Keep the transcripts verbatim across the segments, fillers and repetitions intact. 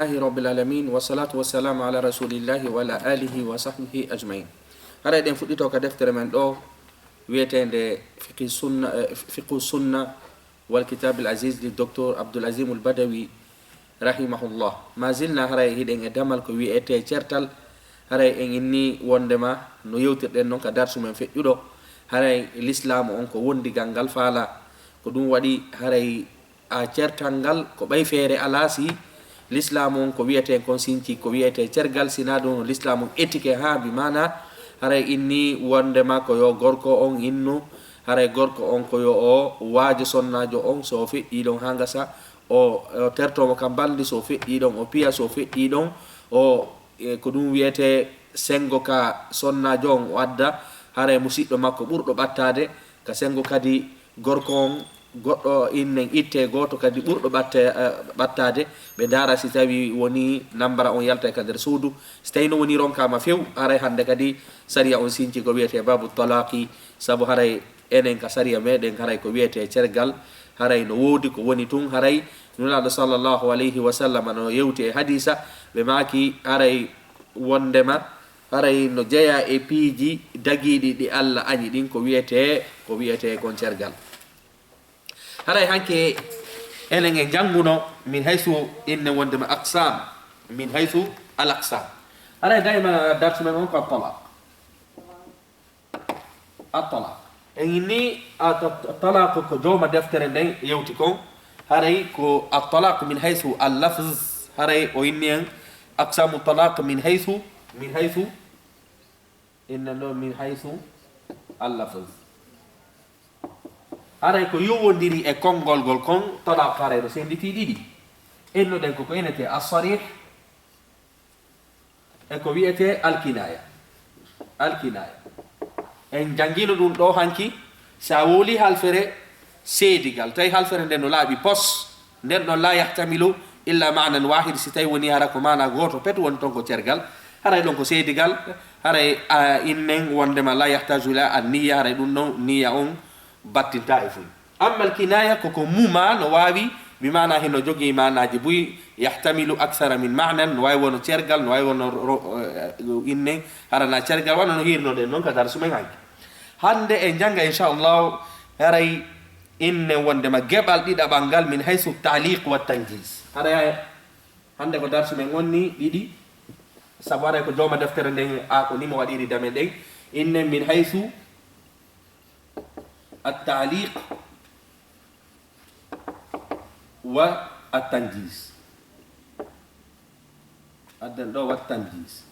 Alhamdulillahi rabbil alamin, wassalatu wassalamu ala rasulillahi wa ala alihi wa sahbihi ajmain. Haray ɗen fuɗɗito ka deftere men ɗo wi'eteende Fiqhi Sunna, eh, Fiqhu Sunna wal Kitabil Aziz li Docteur Abdul Azim Al Badawi rahimahullah. Ma zilna haray hiɗen e damal ko wi'etee certal. Haray en inni wondema no yewtirɗen non ka darsu men feƴƴuɗo, haray lislaamu on ko wondigal ngal faala. Ko ɗum waɗi haray a certal ngal ko ɓay feere alaa si lislaamu on ko wi'etee kon sinci ko wi'etee cergal, sinaa ɗum no lislaamu on etike haa bi maana haray inni wondema ko yo gorko on innu, haray gorko on ko yo o waajo sonnaajo on, so o feƴƴii ɗon haa ngasa, o, o tertoo mo ka mbalndi, so o feƴƴii ɗon, o piya, so o feƴƴii ɗon, o, e, ko ɗum wi'etee senngo ka sonnaajo on, o adda haray musiɗɗo makko ɓurɗo ɓattaade, ka senngo kadi gorko on, goɗɗo innen ittee gooto kadi ɓurɗo ɓatte-, eh, ɓattaade, ɓe ndaara si tawii wonii nambara on yaltay ka nder suudu. Si tawii no wonii ronkaama few, haray hannde kadi sariya on sinci ko wi'etee baabu talaaqi, sabu haray enen ka sariya meɗen, haray ko wi'etee cergal, haray no woodi ko woni tun, haray Nulaaɗo sallallahu alayhi wa sallam no yewti e hadiisa, ɓe maaki haray wondema, haray no jeyaa e piiji dagiiɗi ɗi Alla añi ɗin, ko wi'etee, ko wi'etee kon cergal. Haray hanke enen en jannguno min haysu inne wondema aqsam, min haysu al aqsam. Haray dayma darsu men on ko talaq. At-talaq. En inni a-, ta-, talaq ko jooma deftere nden yewti kon. Haray ko at-talaq min haythu al-lafz. Haray o inni en aqsamu talaq min haythu, min haythu, inna ɗo min haythu al-lafz. Haray ko yuwondiri e konngol ngol kon, talaq haray no senditii ɗiɗi. Innuɗen ko ko inete as-sarih, e ko wi'etee alkinaya. Alkinaya. En janngino ɗum ɗo hanki, si a wowlii halfere seedigal, tawi halfere nden no laaɓi pos, nden ɗon la yahtamilu illa ma'nan wahid, si tawi woni hara ko maana gooto pet woni ton ko cergal, haray ɗon ko seedigal, haray a innen wondema la yahtaju ila an niyya, haray ɗum ɗon niyya on battinta e foy. Amma al kinaya ko ko muma no waawi, bi maana hino jogii maanaaji buy, yahtamilu aksara min ma'nan, no waawi wono cergal, no waawi wono ro-, eh, inne, harana cergal, wano no hirnoɗen non ka darsu men hanki. Hannde en jannga, inchallahu, haray inne wondema geɓal ɗiɗaɓal ngal min haysu taaliq wa tanjiz. Haray hannde ko darsu men wonni ɗiɗi, sabu haray ko jooma deftere nden, a ko nimo waɗiri dame ɗen, inne min haysu at-ta'liq wa at-tanjiz. Addan ɗo wa tanjiz.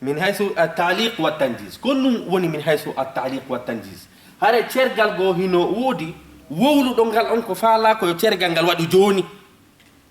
Min haythu at-ta'liq wa tanjiz. Ko ɗum woni min haythu at-ta'liq wa tanjiz. Hare cergal goo hino woodi wowluɗo ngal on ko faalaa ko yo cergal ngal waɗu jooni.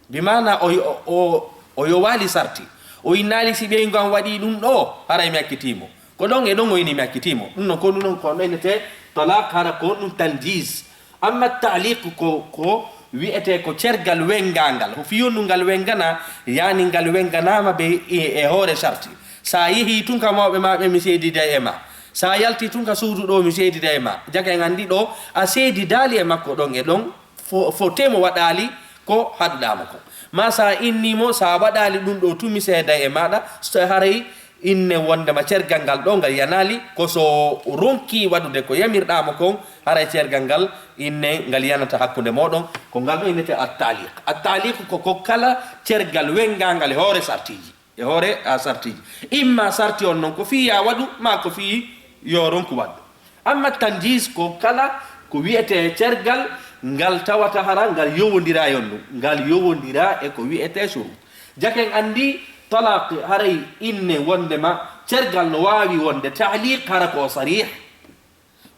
Bi maana o, o, o, o yowaali sarti. O innaali si ɓeyngu an waɗii ɗum ɗo, haray mi accitii mo. Ko ɗon e ɗon o ini mi accitii mo. Ɗum non ko ɗum non ko ɗon innetee talaq, hara ko ɗum tanjiz. Amma taaliq ko, ko wi'etee ko cergal wenngangal. Ko fiyonndu ngal wenngana, yaani ngal wennganaama be e, e hoore sarti. Sa yehii tun ka mawɓe maa ɓe mi seediday e maa. Sa yaltii tun ka suudu ɗo mi seediday e maa. Jaka en anndi ɗo a seedidaali e makko ɗon e ɗon. Fo, fo temo waɗaali ko haɗuɗaa mo ko. Ma sa inni mo, sa waɗaali ɗum ɗo tun mi seeday e maaɗa, so haray inne wondema cergal ngal ɗo ngal yanaali, ko so ronki waɗude ko yamirɗaa mo kon, haray cergal ngal inne ngal yanata hakkunde mooɗon, ko ngal ɗo innete at-taaliq. At-taaliq ko, ko kala cergal wenngangal e hoore sartiiji. E hoore a sartiiji. Imma sarti on non ko fii ya waɗu, ma ko fii yo ronku waɗu. Amma tanjiz ko kala ko wi'etee cergal ngal tawata hara ngal yowondira e on ɗum. Ngal yowondira e ko wi'etee shurut. Jaken anndi talaq haray inne wondema cergal no waawi wonde taaliq hara ko sarih.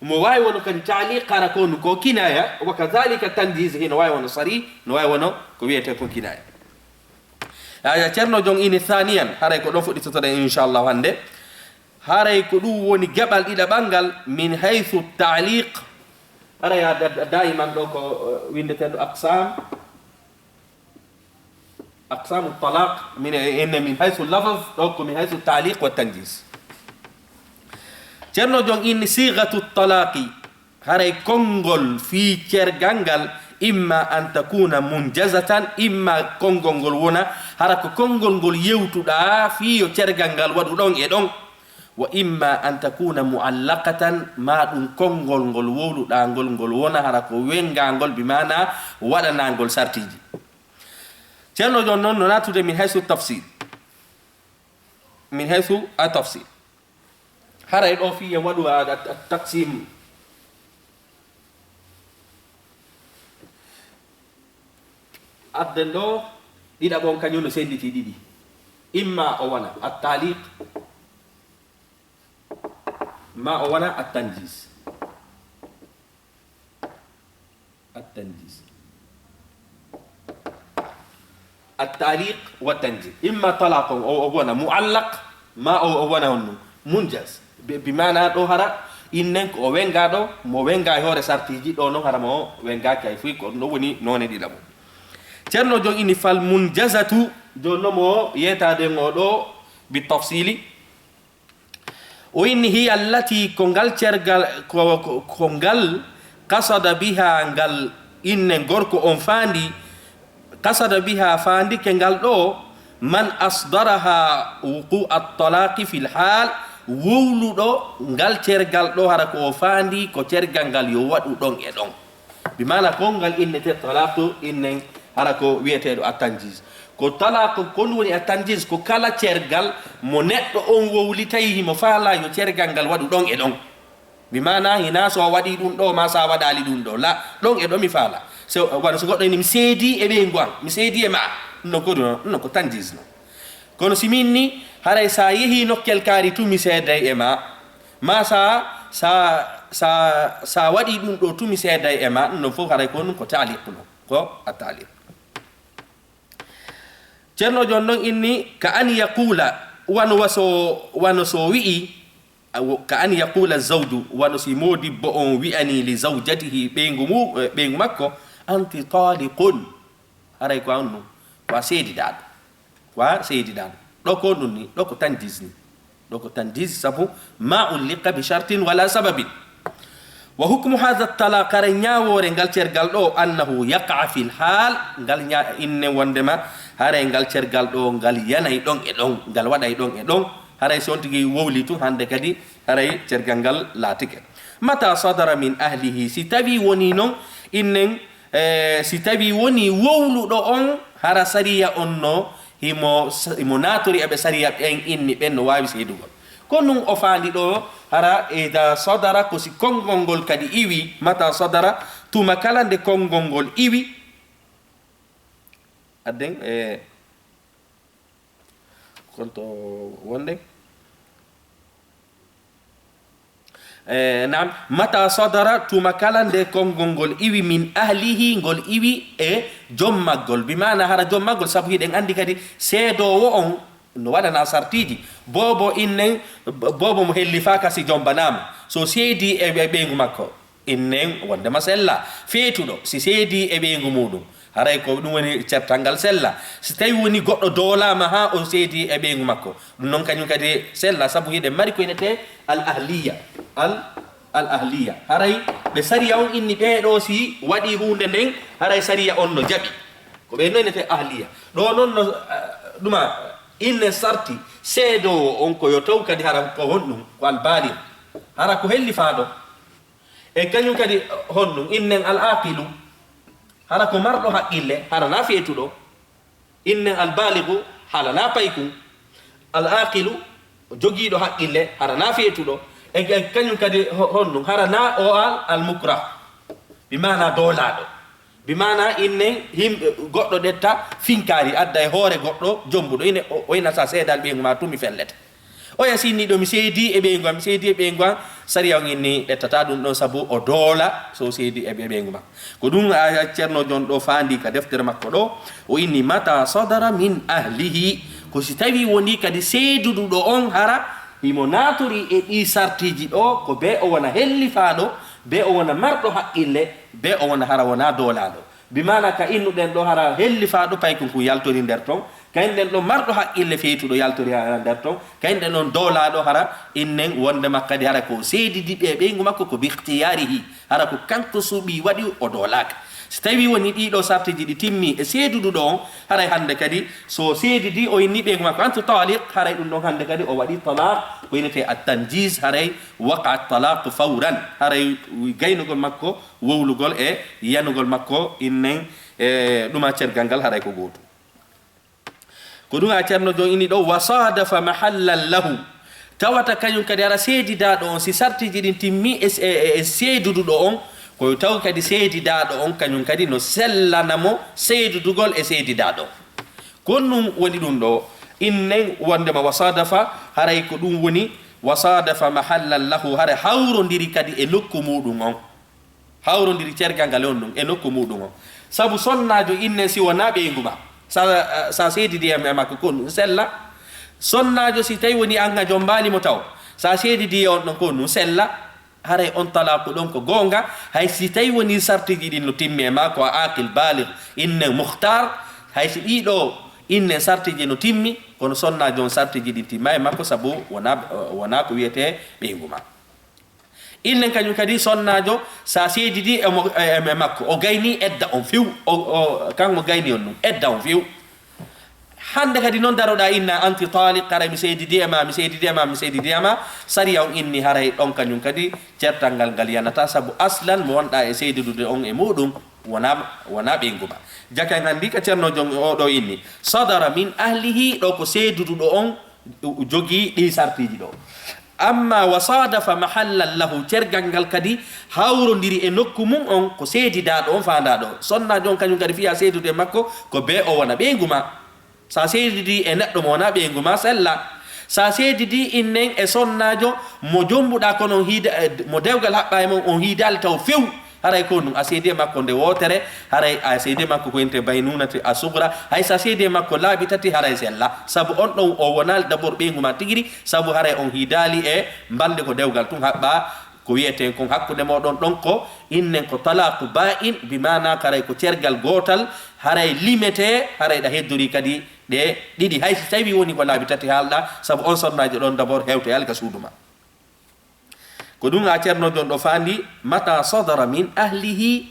Mo waawi wono kadi taaliq hara ko nu ko kinaya, wa kadhalika tanjiz hino waawi wono sarih, no waawi wono ko wi'etee ko kinaya. Aya Ceerno Jon ini thaniyan, haray ko ɗo fuɗɗitotoɗen inchallahu hannde. Haray ko ɗum woni geɓal ɗiɗaɓal ngal min haythu taaliq. Haray a da-, daiman ɗo ko, eh, windeteeɗo aqsam. Aqsamu talaq, min e, enne min haythu lafz, ɗo ko min haythu taaliq wa tanjiz. Ceerno Jon inni sighatu talaqi. Haray konngol fii cergal ngal Imma an takuna munjazatan, imma konngol ngol wona hara ko konngol ngol yewtuɗaa fii yo cergal ngal waɗu ɗon e ɗon. Wa imma an takuna muallaqatan, maa ɗum konngol ngol wowluɗaa ngol, ngol wona hara ko wenngaangol, bi maana waɗanaangol sartiiji. Ceerno jooni noon no naatude min haysu tafsil. Min haysu a tafsil. Haray ɗoo fii en waɗu a, a, a taqsim. Adden ɗoo, ɗiɗaɓo on kañum no sennditi ɗiɗi. Imma o wona at-taaliq, ma o wona at-tanjiz. At-tanjiz. At-taaliq wa tanjiz. Imma talaq on, o, o wona muallaq, ma o, o wona honɗum? Munjaz. Bi, bi maana ɗoo hara, innen ko o wenngaa ɗoo, mo wenngaa e hoore sartiiji ɗoo noon hara mo wenngaaki hay fuy, ko ɗum ɗoo woni noone ɗiɗaɓo. Ceerno jooni inni fal munjazatu, jooni no mo yeetaade ngo ɗoo bi tafsili. O inni hiya allati, ko ngal cergal, ko, ko, ko ngal qasada biha, ngal inne gorko on faandi, qasada biha, faandike ngal ɗoo, man asdaraha wuqu at-talaqi fil hal, wowluɗo ngal cergal ɗoo, hara ko o faandi ko cergal ngal yo waɗu ɗon e ɗon. Bi maana kongal innetee talaqu, innen hara ko wiyeteeɗo at-tanjiz. Ko talaqu, ko ɗum woni at-tanjiz, ko kala cergal mo neɗɗo on wowli tawi himo faalaa yo cergal ngal waɗu ɗon e ɗon. Bi maana hinaa so a waɗii ɗum ɗoo, maa so a waɗaali ɗum ɗoo. La, ɗon e ɗoo mi faalaa. So, wano so goɗɗo inni, mi seedii e ɓeyngu an, mi seedii e maa. Ɗum ɗon ko ɗum, ɗum ɗon ko tanjiz non. Kono si min ni, haray so a yehii nokkel kaari tun mi seeday e maa. Maa sa, sa, sa, sa waɗii ɗum ɗoo tun mi seeday e maa, ɗum ɗon fof haray ko ɗum ko taaliq non, ko a taaliq. Ceerno jooni non inni ka an yaqula, wano waso, wano so wi'i, awo, ka an yaqula zawju, wano si moodibbo on wi'ani li zawjatihi, ɓeyngu mu-, eh, ɓeyngu makko, anti taliqun. Haray ko an ɗum, ko a seedidaaɗo. Ko a seedidaaɗo. Ɗoo ko ɗum ni, ɗoo ko tanjiz ni. Ɗoo ko tanjiz sabu ma ulliqa bi shartin wala sababin. Wa hukmu hadha talaq, haray ñaawoore ngal cergal ɗoo, annahu yaqa fil hal, ngal ña-, inne wondema haray ngal cergal ɗoo, ngal yanay ɗon e ɗon, ngal waɗay ɗon e ɗon. Haray si on tigi wowli tun hande kadi, haray cergal ngal laatike. Mata sadara min ahlihi, si tawi woni non, innen, eh, si tawi woni wowluɗo on, hara sariya on no, himo, himo naatori e ɓe sariya ɓen inni ɓen no waawi seedugol. Ko nun o faandi ɗoo, hara ida sadara, ko si konngol ngol kadi iwi, mata sadara, tuma kala nde konngol ngol iwi. Adden, eh, Konto wonde? Eh, naam, mata sadara, tuma kala nde konngol ngol iwi min ahlihi, ngol iwi e jom maggol. Bi maana hara jom maggol, sabu hiɗen anndi kadi seedoowo on no waɗana sartiiji. Boobo innen, bo-, boobo mo hellifaaka si jombanaama. So seedii e, e ɓeyngu makko. Innen wondema sella. Feetuɗo, si seedii e ɓeyngu muuɗum, haray ko ɗum woni certal ngal sella. Si tawi woni goɗɗo doolaama haa o seedii e ɓeyngu makko, ɗum noon kañum kadi sella, sabu hiɗen mari ko inetee al ahliya. Al, al ahliya. Haray ɓe sariya on inni ɓee ɗoo si waɗii huunde nden, haray sariya on no jaɓi. Ko ɓe noon inetee ahliya. Ɗoo noon no, eh, ɗuma, innen sarti, seedoowo on ko yo taw kadi hara ko honɗum, ko al baalig. Hara ko hellifaaɗo. E kañum kadi honɗum? Innen al aqilu, hara ko marɗo haqqille, hara na feetuɗo. Innen al baligu, hara na paykun. Al aqilu, jogiiɗo haqqille, hara na feetuɗo. E, e kañum kadi ho-, honɗum? Hara na o al, al mukrah, bi maana doolaaɗo. Bi maana innen himɓe, goɗɗo ɗetta finkaari adda e hoore goɗɗo jombuɗo. Ine o, o ina sa seedal ɓeyngu ma tun mi fellete. Oya sinni ɗo mi seedi e ɓeyngu am, mi seedi e ɓeyngu am, sariya on inni ɗettata ɗum ɗon sabu o doola so o seedi e ɓe-, ɓeyngu makko. Ko ɗum a, a Ceerno Jon ɗo faandi ka deftere makko ɗo, o inni mata sadara min ahlihi, ko si tawi woni kadi seeduduɗo on hara himo naaturi e ɗi sartiji ɗo, ko be o wona hellifaaɗo, be o wona marɗo haqqille, be o wona hara wona doolaaɗo. Bi maana ka innuɗen ɗo hara hellifaaɗo paykun kun yaltori nder ton, ka innuɗen ɗo marɗo haqqille feetuɗo yaltori hara nder ton, ka innuɗen ɗon doolaaɗo hara innen wondema kadi hara ko seedidi ɓe ɓeyngu makko ko bi ikhtiyarihi, hara ko kanko suɓi waɗi o doolaaka. Si tawi woni ɗiɗo sartiji ɗi timmi e seeduduɗo on, haray hande kadi so seedidi o inni ɓeygu makko anti taliq, haray ɗum ɗon hande kadi o waɗi talaq, ko inete at tanjiz, haray waqa talaq fawran, haray gaynugol makko, wowlugol e yanugol makko innen e ɗuma cergal ngal haray ko gootum. Ko ɗum a ceerno jon ini ɗo, wa sadafa mahallan lahu. Tawata kañum kadi hara seedidaaɗo on, si sartiji ɗin timmi e, e, e seeduduɗo on, ko yo taw kadi seedidaaɗo on kañum kadi no sellana mo seedudugol e seedidaaɗo on. Ko ɗum woni ɗum ɗo, innen wondema wa sadafa, haray ko ɗum woni wa sadafa mahallan lahu, haray hawrondiri kadi e nokku muɗum on. Hawrondiri cergal ngal on ɗum e nokku muɗum on. Sabu sonnaajo innen si wonaa ɓeyngu ma, sa, sa seedidi e makko ko ɗum sella. Sonnaajo si tawi woni an a jombaali mo taw, sa seedidi e on ɗon ko ɗum sella. Haray on talaaku ɗon ko goonga, hay si tawi woni sartiji ɗin no timmi e makko, a aqil baligh, innen mukhtar, hay si ɗiɗo innen sartiji no timmi, kono sonnaajo on sartiji ɗin timma e makko sabu wonaa, wonaa ko wiyetee ɓeyngu ma. Innen kañum kadi sonnaajo, sa seedidi e mo, e, e makko, o gayni edda on few, o, o, kan o gayni on ɗum, edda on few. Hande kadi noon daroɗa inna anti taliq, haray mi seedidi e ma, mi seedidi e ma, mi seedidi e ma, sariya on inni haray ɗon kañum kadi certal ngal ngal yanata, sabu aslan mo wonɗa e seedidude on e muɗum wona, wona ɓeyngu ma. Jaka en anndi ka ceerno jon oɗo inni, sadara min ahlihi, ɗo ko seeduduɗo on jogii ɗi sartiiji ɗo. Amma wa sadafa mahallan lahu, cergal ngal kadi hawrondiri e nokku mum on, ko seedidaaɗo on faandaaɗo. Sonnaajo on kañum kadi fiya seedude e makko, ko bee o wona ɓeyngu ma. Sa seedidi e neɗɗo mo wona ɓeyngu ma, sella. Sa seedidi innen e sonnaajo mo jombuɗa kono on hiida, mo dewgal haɓɓa e mon, on hiidaali taw few, haray ko ɗum a seedi e makko nde wootere, haray a seedi e makko ko wiyetee baynunati a sugra, hay sa seedi e makko laabi tati haray sella, sabu on ɗon o wonaali d'abord ɓeyngu ma tigiri, sabu haray on hiidaali e mbande ko dewgal tun haɓɓa, ko wiyeten kon hakkunde moɗon ɗon ko innen ko talaqu ba'in, bi maana haray ko cergal gootal, haray limetee, haray ɗa heddori kadi ɗe ɗiɗi, hay si tawi woni ko laabi tati haalɗa, sabu on sonnaajo ɗon d'abord hewtoyaali ka suudu ma. Ko ɗum a ceerno jon ɗo faandi, mata sadara min ahlihi,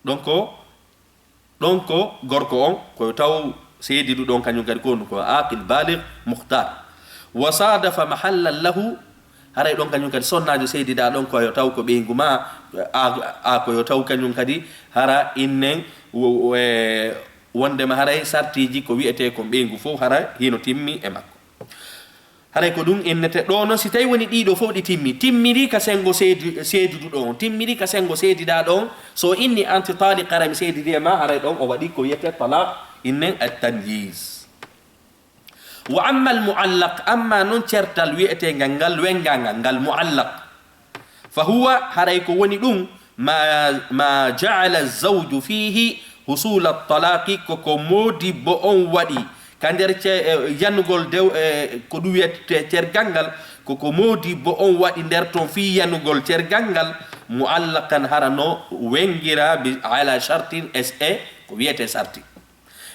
ɗon ko, ɗon ko gorko on, ko yo taw seediduɗo on kañum kadi ko ɗum ko aqil baligh mukhtar. Wa sadafa mahallan lahu, haray ɗon kañum kadi sonnaajo seedidaa ɗon ko yo taw ko ɓeyngu ma, a, a ko yo taw kañum kadi hara innen wo-, wo-, e, wondema haray sartiiji ko wiyetee ko ɓeyngu fof hara hino timmi e makko. Haray ko ɗum innete ɗo noon, si tawi woni ɗiɗo fof ɗi timmi, timmiri ka senngo seedi-, seeduduɗo on, timmiri ka senngo seedidaaɗo on, so inni anti taliq, haray mi seedidi e ma, haray ɗon o waɗi ko wiyetee talaq, innen at tanjiz. Wa amma al muallaq, amma noon certal wiyeteengal ngal wenngaangal ngal muallaq, fa huwa, haray ko woni ɗum, ma, ma jaala zawju fihi husula talaqi, koko moodibbo on waɗi ka nder ce-, e, yanugol dew-, e, ko ɗum wiyetee cergal ngal, koko moodibbo on waɗi nder ton fii yanugol cergal ngal, muallaqan, hara no wenngiraa bi, ala shartin, e, e ko wiyetee sarti.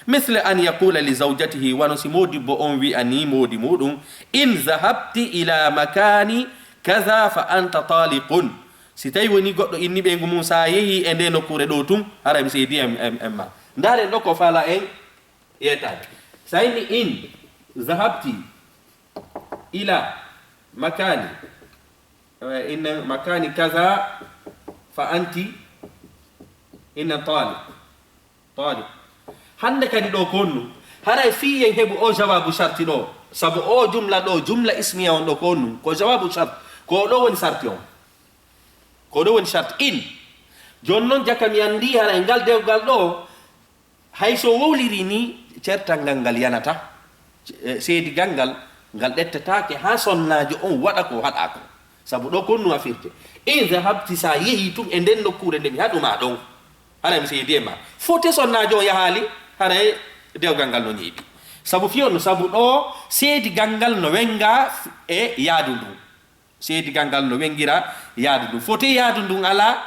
Misle an yaqula li zawjatihi, wano si moodibbo on wi'anii moodi muɗum, in zahabti ila makani kaza fa anta taliqun. Si tawi woni goɗɗo inni ɓeyngu mum, sa yehi e nde nokkuure ɗo tun, haray mi seedi en, en, en ma. Ndaaren ɗo ko faala en yettaade. Sa inni in zahabti ila makani, eh, inna makani kaza fa anti inna taliq. Taliq. Hande kadi ɗo ko honɗum? Haray fii en heɓu o jawabu sharti ɗo. Sabu o jumla ɗo, jumla ismiya on ɗo ko honɗum? Ko jawabu shart. Ko ɗo woni sarti on. Ko ɗo woni sharti. In. Jooni non jaka mi anndi haray ngal dewgal ɗo, hay so wowliri ni, certal ngal ngal yanata. E, seedigal ngal, ngal ƴettetaake haa sonnaajo on waɗa ko haɗaa ko. Sabu ɗo ko honɗum a firte. In zahabti, sa yehi tun e nden nokkuure nde mi haɗu ma ɗon. Haray mi seedi e ma. Foti sonnaajo on yahaali, haray dewgal ngal no ñiiɓi. Sabu fii on, sabu ɗo seedigal ngal no wennga e yaadu ndun. Seedigal ngal no wenngira yaadu ndun. Foti yaadu ndun alaa,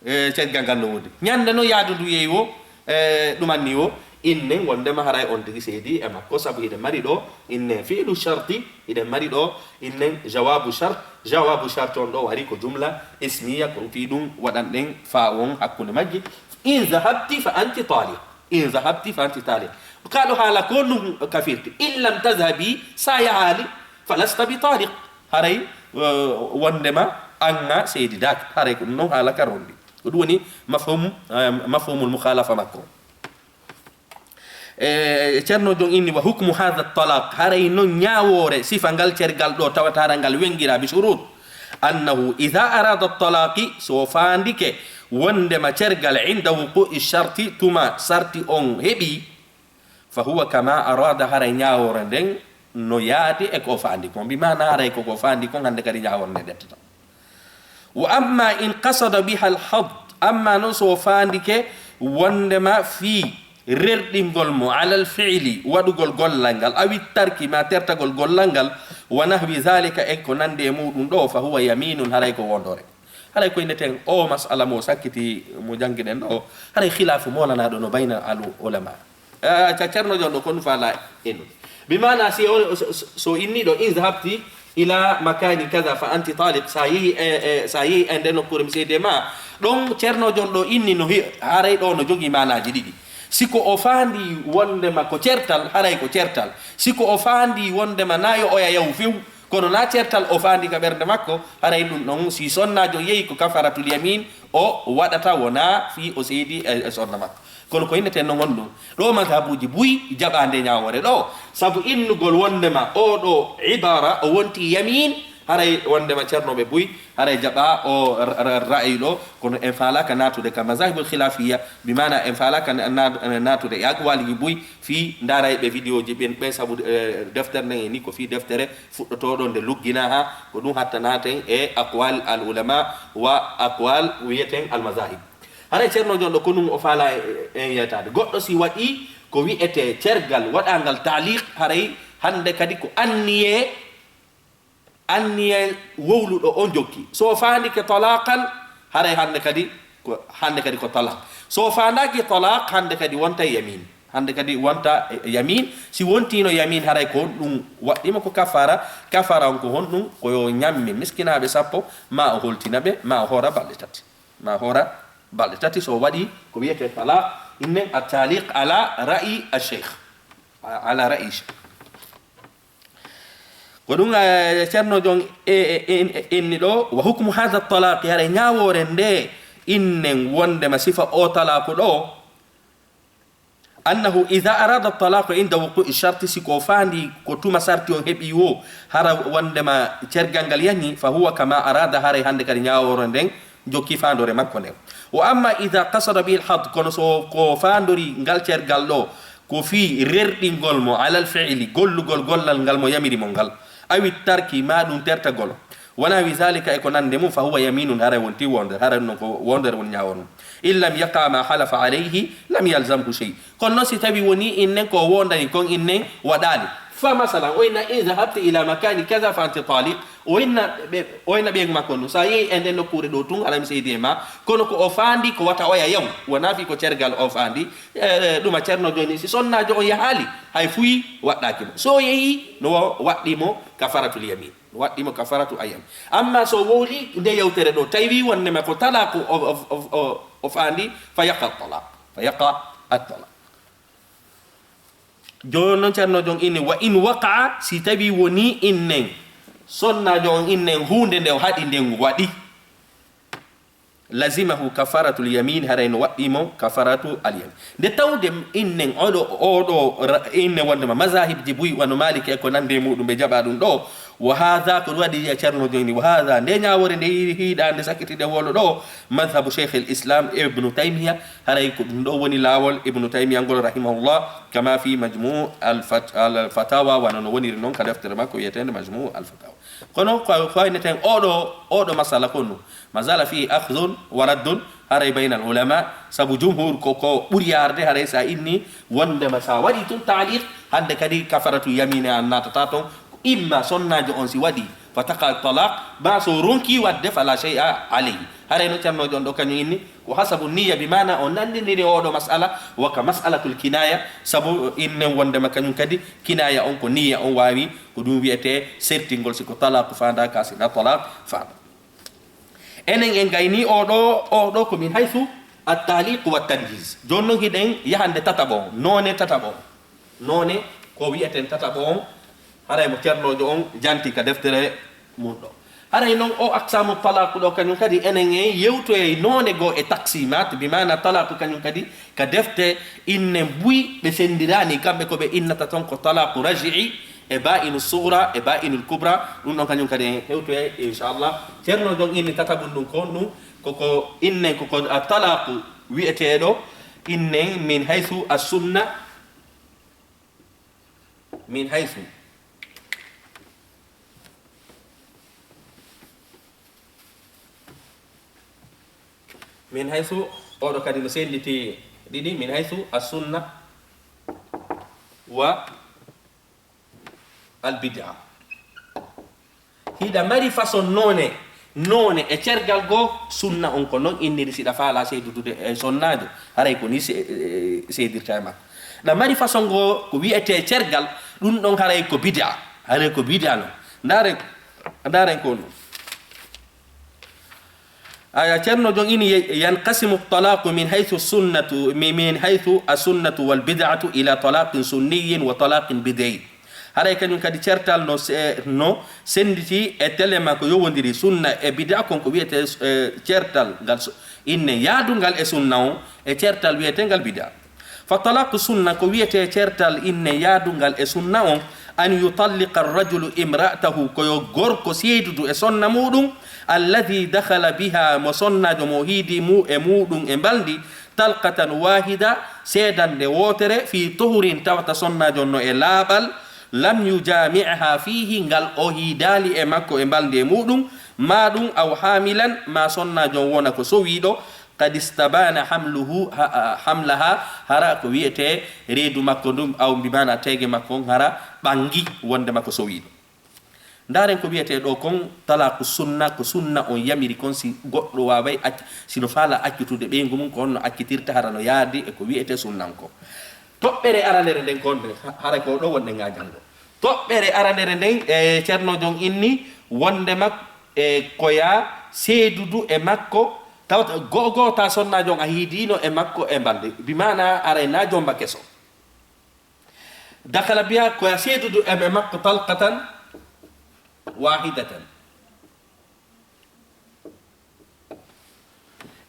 e, seedigal ngal no wondi. Ñande non yaadu ndun yehi wo, e, ɗumanni wo, Innen wondema haray on tigi seedi e makko, sabu hiɗen mari ɗo innen fi'lu sharti, hiɗen mari ɗo innen jawabu shart. Jawabu shart on ɗo wari ko jumla ismiya, ko fii ɗum waɗanɗen faa on hakkunde majji. In zahabti fa anti taliq. In zahabti fa anti taliq. Ka ɗo haala ko ɗum kafirti. In lam tazhabi, sa yahaali, falasta bi taliq. Haray, eh, wondema an a seedidaaki. Haray ko ɗum non haala ka rondi. Ko ɗum woni mafhum, eh, mafhumul mukhalafa makko. E, Ceerno Jon inni, "Wa hukmu hadha talaq," haray non ñaawoore sifa ngal cergal ɗo tawata hara ngal wengira bi shurut. "Annahu idha arada talaqi," so faandike wondema cergal inda wuqu'i sharti, tuma sarti on heɓi, "fa huwa kama arada," haray ñaawoore nden no yaadi e ko faandi kon. Bi maana haray ko ko faandi kon hande kadi ñaawoore nden ƴettata. "Wa amma in qasada biha al-hadd," amma non so faandike wondema fii rerɗingol mo, "ala al-fi'li," waɗugol gollal ngal, "awi tarki," ma tertagol gollal ngal, "wa nahwi zalika," e ko nandi e muɗum ɗo, "fa huwa yaminun," haray ko wondore. Haray ko inneten o mas'ala mo sakkiti mo janngiɗen ɗo, haray khilaafu molanaɗo no bayna al ulama. Ah, ca-, Ceerno Jon ɗo kon faala en. Bi maana si o, so, so, so inni ɗo, "In zahabti ila makani kaza fa anti taliq," sa yehi, e, e, sa yehi e nde nokkuure mi seede ma. Ɗon Ceerno Jon ɗo inni no hi-, haray ɗo no jogii maanaaji ɗiɗi. Si ko o faandi wondema ko certal, haray ko certal. Si ko o faandi wondema na yo oya yahu few, kono na certal o faandi ka ɓernde makko, haray ɗum ɗon si sonnaajo yehi ko kafaratul yamin o waɗata, wona fii o seedi e, e sonna makko. Kono ko inneten non honɗum? Ɗo mazhabuuji buy jaɓaande ñaawoore ɗo, sabu innugol wondema oo ɗo ibaara o wonti yamin, haray wondema ceernooɓe buy, haray jaɓa o ra-, ra-, ra'ayi ɗo, kono en faalaaka naatude ka mazahibul khilafiyya, bi maana en faalaaka na-, na-, naatude e aqwaaliji buy fii ndaarayɓe vidéo ji ɓen, ɓen sabu, eh, deftere nden e ni ko fii deftere fuɗɗotooɗo nde lugginaa haa ko ɗum hatta naaten e aqwal al ulama wa aqwal wiyeten al mazahib. Haray Ceerno Jon ɗo ko ɗum o faala e, e, en yeytaade. Goɗɗo si waɗi ko wi'etee cergal waɗaangal taaliq, haray hannde kadi ko anniyee, anniyee wowluɗo on jokki. So faandike talaqan, haray hannde kadi ko, hannde kadi ko talaq. So faandaaki talaq, hannde kadi wonta yamin. Hannde kadi wonta, eh, yamin. Si wontiino yamin, haray ko honɗum waɗɗimo ko kafara. Kafara on ko honɗum? Ko yo ñammi miskinaaɓe sappo, ma o holtina ɓe, ma o hoora balɗe tati. Ma hoora balɗe tati so waɗi ko wiyetee talaq, innen at-taliq ala ra'i ash-shaykh. Ala ra'i ash-shaykh. Ko ɗum, eh, Ceerno Jon e, e, e, inni ɗo, "Wa hukmu hadha talaqi," haray ñaawoore nde innen wondema sifa o talaaku ɗo, "annahu idha arada talaqu inda wuqu'i sharti," si ko faandi ko tuma sarti on heɓi wo, hara wondema cergal ngal yani, "fa huwa kama arada," haray hannde kadi ñaawoore nden jokki faandoore makko nden. "Wa amma idha qasada bihi al-hadd," kono so ko faandori ngal cergal ɗo, ko fii rerɗingol mo, "ala al-fi'li," gollugol gollal ngal mo yamiri mo ngal, "awi tarki," ma ɗum tertagol, "wa nahwi zalika," e ko nande mum, "fa huwa yaminun," haray wonti wondere, haray non ko wondere woni ñaawoore mum. "In lam yaqa ma halafa alayhi, lam yalzamhu shay." Kono non si tawi woni innen ko wondani kon innen waɗaali. Fa masalan, o inna, "In zahabti ila makani kaza fa anti taliq." O inna ɓe, o inna ɓeyngu makko on ɗum. So a yehi e nden nokkuure ɗo tun, alami seydi e ma, kono ko o faandi ko wata oya yaw. Wona fii ko cergal o faandi. E, ɗuma Ceerno Jon ni, si sonnaajo on yahaali, hay fuyi waɗɗaaki mo. So o yehi, no wa-, waɗɗi mo kafaratul yamin. No waɗɗi mo kafaratu al yamin. Amma so wowli nde yewtere ɗo, tawi wonnema ko talaaku o, o, o, o, o faandi, fa yaqa talaq. Fa yaqa at-talaq. Jooni non Ceerno Jon inni, "Wa in waqa'a," si tawi woni innen, sonnaajo on innen huunde nde o haɗi nden waɗi, "lazimahu kafaratul yamin," haray no waɗɗi mo kafaratu al yamin. Nde tawde innen oɗo, oɗo ra-, inne wondema mazahib ji buy wano Maliki e ko nande e muɗum ɓe jaɓa ɗum ɗo, "Wa hadha," ko ɗum waɗi wi'a Ceerno Jon ni, "Wa hadha," nde ñaawoore nde hi-, hiiɗaande sakkitiiɗe wolo ɗo, "madhhabu Shaykhil Islam Ibnu Taymiya," haray ko ɗum ɗo woni laawol Ibnu Taymiya ngol rahimahullah, kama fi Majmu' al-Fat-, al-Fatawa, wano no woniri non ka deftere makko wi'eteende Majmu' al-Fatawa. Kono ko, ko inneten oɗo, oɗo masala ko ɗum, "ma zala fihi akhdhun wa raddun," haray baynal ulama, sabu jumhur ko, ko ɓuri yaarde, haray sa inni wondema sa waɗi tun taaliq, hande kadi kafaratu yamine an natata ton, Imma sonnaajo on si waɗi, fa taqa talaq, ma so ronki waɗde, fala shay'a alayhi. Haray no ceernoojo on ɗo kañum inni, ko hasabu niyya, bi maana o nanndiniri oo ɗo mas'ala, wa ka mas'alatul kinaya, sabu innen wonndema kañum kadi kinaya on ko niyya on waawi, ko ɗum wiyetee sertingol si ko talaqu faanda ka si na talaq faanda. Enen en gayni oo ɗo, oo ɗo ko min haythu at-ta'liq wa tanjiz. Jooni non hiɗen yahande tataɓo on, noone tataɓo on. Noone ko wiyeten tataɓo on, haray mo ceernoojo on janti ka deftere mun ɗo. Haray non o aqsamu talaqu ɗo kañum kadi enen en yewtoyay noone goo e taqsimat, bi maana talaqu kañum kadi ka defte inne buy ɓe senndiraani, kamɓe ko ɓe innata ton ko talaqu raj'i, e ba'inu sughra, e ba'inul kubra, ɗum ɗon kañum kadi en hewtoyay, inchallah. Ceernoojo on inni tataɓun ɗum ko ɗum, koko innen koko a talaqu wiyeteeɗo, innen min haythu as-sunna, min haythu, min haythu, oɗo kadi no sennditi ɗiɗi, min haythu as-sunna wa al bid'a. Hiɗa mari façon noone, noone e cergal goo, sunna on ko non inniri, siɗa faala seydudude e sonnaajo, haray ko ni se-, e, seydirta e makko. Ɗa mari façon goo ko wiyetee cergal, ɗum ɗon haray ko bid'a, haray ko bid'a non. Ndaaren, ndaaren ko ɗum. Aya, ceerno jon ini, yanqasimu talaqu min haythu sunnatu, mi-, min haythu as-sunnatu wal bid'atu ila talaqin sunniyin wa talaqin bid'i. Haray kañum kadi certal no se-, no sennditi e telema ko yowondiri sunna e bid'a, kon ko wiyetee, eh, certal ngal so-, inne yaadungal e sunna on e certal wiyeteengal bid'a. Fa talaqu sunna, ko wiyetee certal inne yaadungal e sunna on, an yutalliqa ar-rajulu imra'atahu, ko yo gorko seedudu e sonna muuɗum, alladhi dakhala biha, mo sonnaajo mo hiidi mu-, e muuɗum e mbalndi, talqatan wahida, seedannde wootere, fi tuhurin, tawata sonnaajo no e laaɓal, lam yujami'ha fihi, ngal o hiidaali e makko e mbalndi e muuɗum, ma ɗum, aw hamilan, ma sonnaajo wona ko sowiiɗo, qad istabana hamluhu, ha-, hamlaha, hara ko wiyetee reedu makko ndun, aw mbi maana teege makko on hara ɓangi wonde makko sowiiɗo. Ndaaren ko wiyetee ɗo kon talaqu sunna, ko sunna on yamiri kon, si goɗɗo waaway acc-, si no faala accutude ɓeyngu mum, ko honno accitirta, hara no yaadi e ko wiyetee sunnan ko. Toɓɓere aranere nden kon, ha-, hara ko ɗo wonde nga janngo. Toɓɓere aranere nden, e, ceerno jon inni wonde mak-, e, ko ya seedudu e makko, tawata go-, goota sonnaajo on a hiidiino e makko e mbalndi. Bi maana aray na jomba keso. Dakhala biha, ko ya seedudu e, e makko talqatan wahidatan.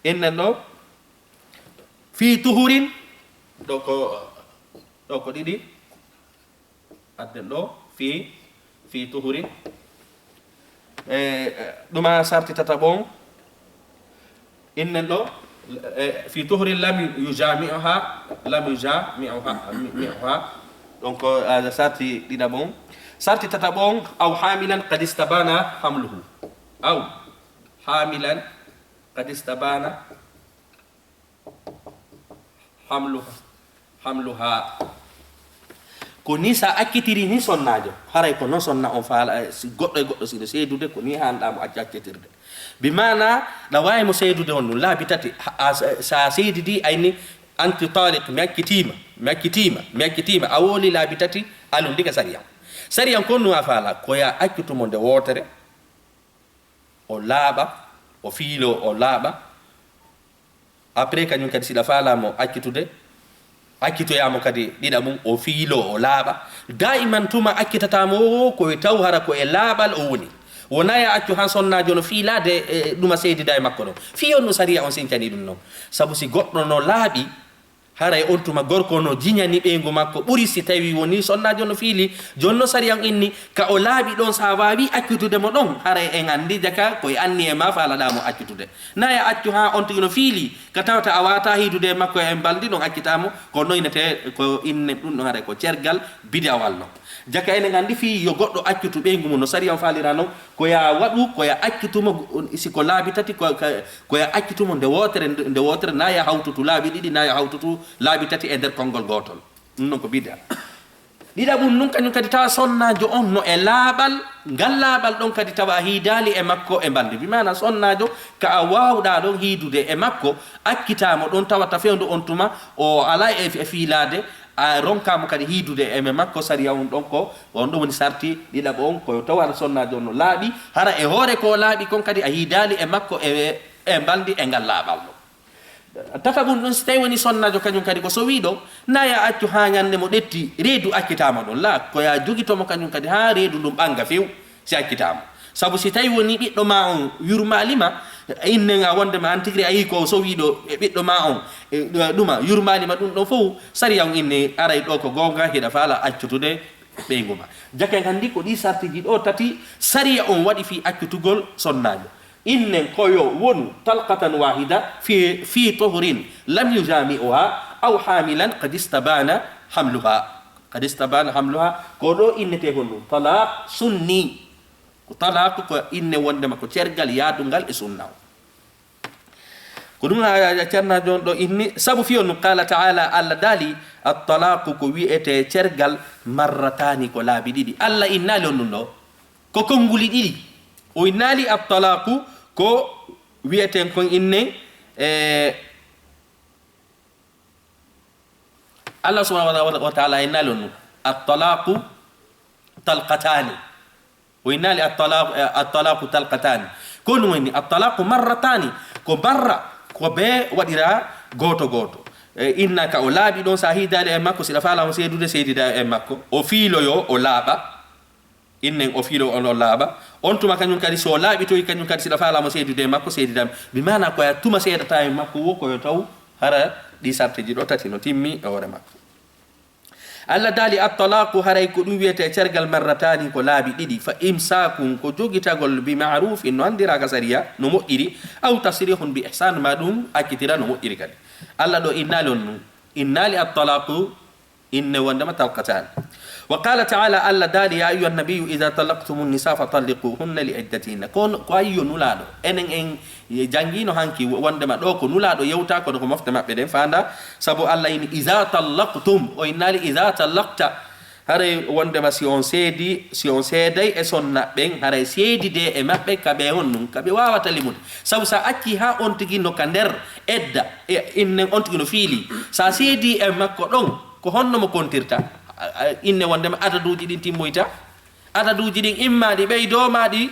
Innen ɗo, fi tuhurin, ɗo ko, ɗo ko ɗiɗi. Adden ɗo, fi, fi tuhurin. E, e, ɗuma sarti tataɓo on. Innen ɗo, e, fi tuhurin lam yujami'uha, lam yujami'uha, mi-, mi'uha. Donc, a sarti ɗiɗaɓo on. Sarti tataɓo on, aw hamilan qad istabana hamluhu. Aw hamilan qad istabana hamluha, hamluha. Ko ni sa accitiri ni sonnaajo, haray ko non sonna on faala, eh, si goɗɗo e goɗɗo si no seedude, ko ni hanɗa mo acc-, accitirde. Bi maana, ɗa waawi mo seedude on ɗum laabi tati, ha, a, sa, sa seedidi ayni, anti taliq, mi accitiima, mi accitiima, mi accitiima, a wooli laabi tati, alon diga sariya. Sariya kon no a faala, ko ya accutu mo nde wootere, o laaɓa, o fiiloo, o laaɓa. Après, kañum kadi, siɗa faalaa mo accitude, accitoyaa mo kadi ɗiɗa mum, o fiiloo, o laaɓa. Daa'iman tuma accitataa mo o, ko e taw hara ko e laaɓal o woni. Wonaa ya accu han sonnaajo no fiilaade e ɗuma seedida e makko ɗon. Fii on no sariya on sincani ɗum non. Sabu si goɗɗo no laaɓi, haray on tuma gorko no jiñani ɓeyngu makko ɓuri si tawi woni sonnaajo no fiili. Jooni no sariya on inni, ka o laaɓi ɗon, sa waawi accitude mo ɗon, haray en anndi jaka ko e anniye ma faalaɗaa mo accitude. Na ya accu haa on tigi no fiili, ka tawata a waawataa hiidude e makko e mbalndi ɗon, accitaa mo, ko noynetee ko inne ɗum ɗon, haray ko cergal bidawal non. Jaka enen anndi fii yo goɗɗo accutu ɓeyngu mum no sariya on faalira non, ko ya waɗu, ko ya accutu mo, si ko laabi tati, ko, ka, ko ya accutu mo nde wootere, nde wootere, na ya hawtutu laabi ɗiɗi, na ya hawtutu laabi tati e nder konngol gootol. Ɗum non ko bida. Ɗiɗaɓum ɗum, kañum kadi tawa sonnaajo on no e laaɓal, ngal laaɓal ɗon kadi tawa a hiidaali e makko e mbalndi. Bi maana sonnaajo ka a waawɗaa ɗon hiidude e makko, accitaama ɗon, tawata fewndo on tuma o alaa e, e fiilaade, a ronkaama kadi hiidude e makko, sariya on ɗon ko, on ɗon woni sarti ɗiɗaɓo on, ko tawa sonnaajo on no laaɓi, hara e hoore ko laaɓi kon kadi a hiidaali e makko e, e mbalndi e ngal laaɓal ɗon. Tataɓum ɗum, si tawi woni sonnaajo kañum kadi ko sowiiɗo, na ya accu haa ñannde mo ɗetti, reedu accitaama ɗon. La, ko ya jogito mo kañum kadi haa reedu ndun ɓannga few, si accitaama. Sabu si tawi woni ɓiɗɗo ma on yurmaali ma, innen a wonde ma an tigiri a yii ko sowiiɗo e ɓiɗɗo ma on, e, ɗuma yurmaali ma ɗum ɗon fow, sariya on inni aray ɗo ko goonga, hiɗa faala accutude ɓeyngu ma. Jaken hanndi ko ɗi sartiji ɗo tati sariya on waɗi fii accutugol sonnaajo. Innen ko yo wonu talqatan wahida fi, fi tuhrin lam yujami'uha aw hamilan qad istabana hamluha. Qad istabana hamluha. Ko ɗo innetee honɗum? Talaq sunni. Ko talaq ko inne wondema ko cergal yaadungal e sunna o. Ko ɗum a, a, a ceernaajo on ɗo inni. Sabu fii on ɗum, qala ta'ala, Allah daali, at-talaqu ko wi'etee cergal marratani ko laabi ɗiɗi. Allah innaali on ɗum ɗo. Ko konnguli ɗiɗi. O innaali at-talaqu ko wi'eten kon inne, e, Allah subhanahu wa ta'ala, wa ta'ala innaali on ɗum. At-talaqu talqatani. O innaali at-talaqu, e, at-talaqu talqatani. Ko ɗum woni at-talaqu marratani. Ko barra, ko be waɗira gooto gooto. E, inna ka o laaɓi ɗon, sa hiidaali e makko, siɗa faala mo seedude, seedida e makko. O fiiloyo, o laaɓa. Innen o fiilo on o laaɓa. On tuma kañum kadi, so o laaɓitoyi kañum kadi, siɗa faala mo seedude e makko, seedidam. Bi maana ko ya tuma seedata e makko wo, ko yo taw hara ɗi sarteji ɗo tati no timmi e hoore makko. Allah daali, at-talaqu, haray ko ɗum wiyetee cergal marratani, ko laabi ɗiɗi. Fa imsakun, ko jogitagol, bi ma'rufin, no anndiraaka sariya, no moƴƴiri, aw tasrihun bi ihsan, ma ɗum accitira no moƴƴiri kadi. Allah ɗo innaali on ɗum. Innaali at-talaqu inne wondema talqatan. Wa qala ta'ala, Allah daali, ya ayyuhan nabiyyu idha talaqtumun nisa fatalliquhunna li iddatihinna. Ko, ko ayyo nulaaɗo. Enen en janngiino hanki wondema ɗo ko nulaaɗo yewta, kono ko mofte maɓɓe ɗen faanda. Sabu Allah ini, idha talaqtum, o innaali idha talaqta. Haray wondema si on seedi, si on seeday e sonna ɓen, haray seedide e maɓɓe ka ɓe honɗum, ka ɓe waawata limude. Sabu sa acci haa on tigi no ka nder edda, e, innen on tigi no fiili. Sa seedi e makko ɗon, ko honno mo kontirta? A, a, inne wondema adaduuji ɗin timmoyta. Adaduuji ɗin imma ɗi ɓeydoo, ma ɗi,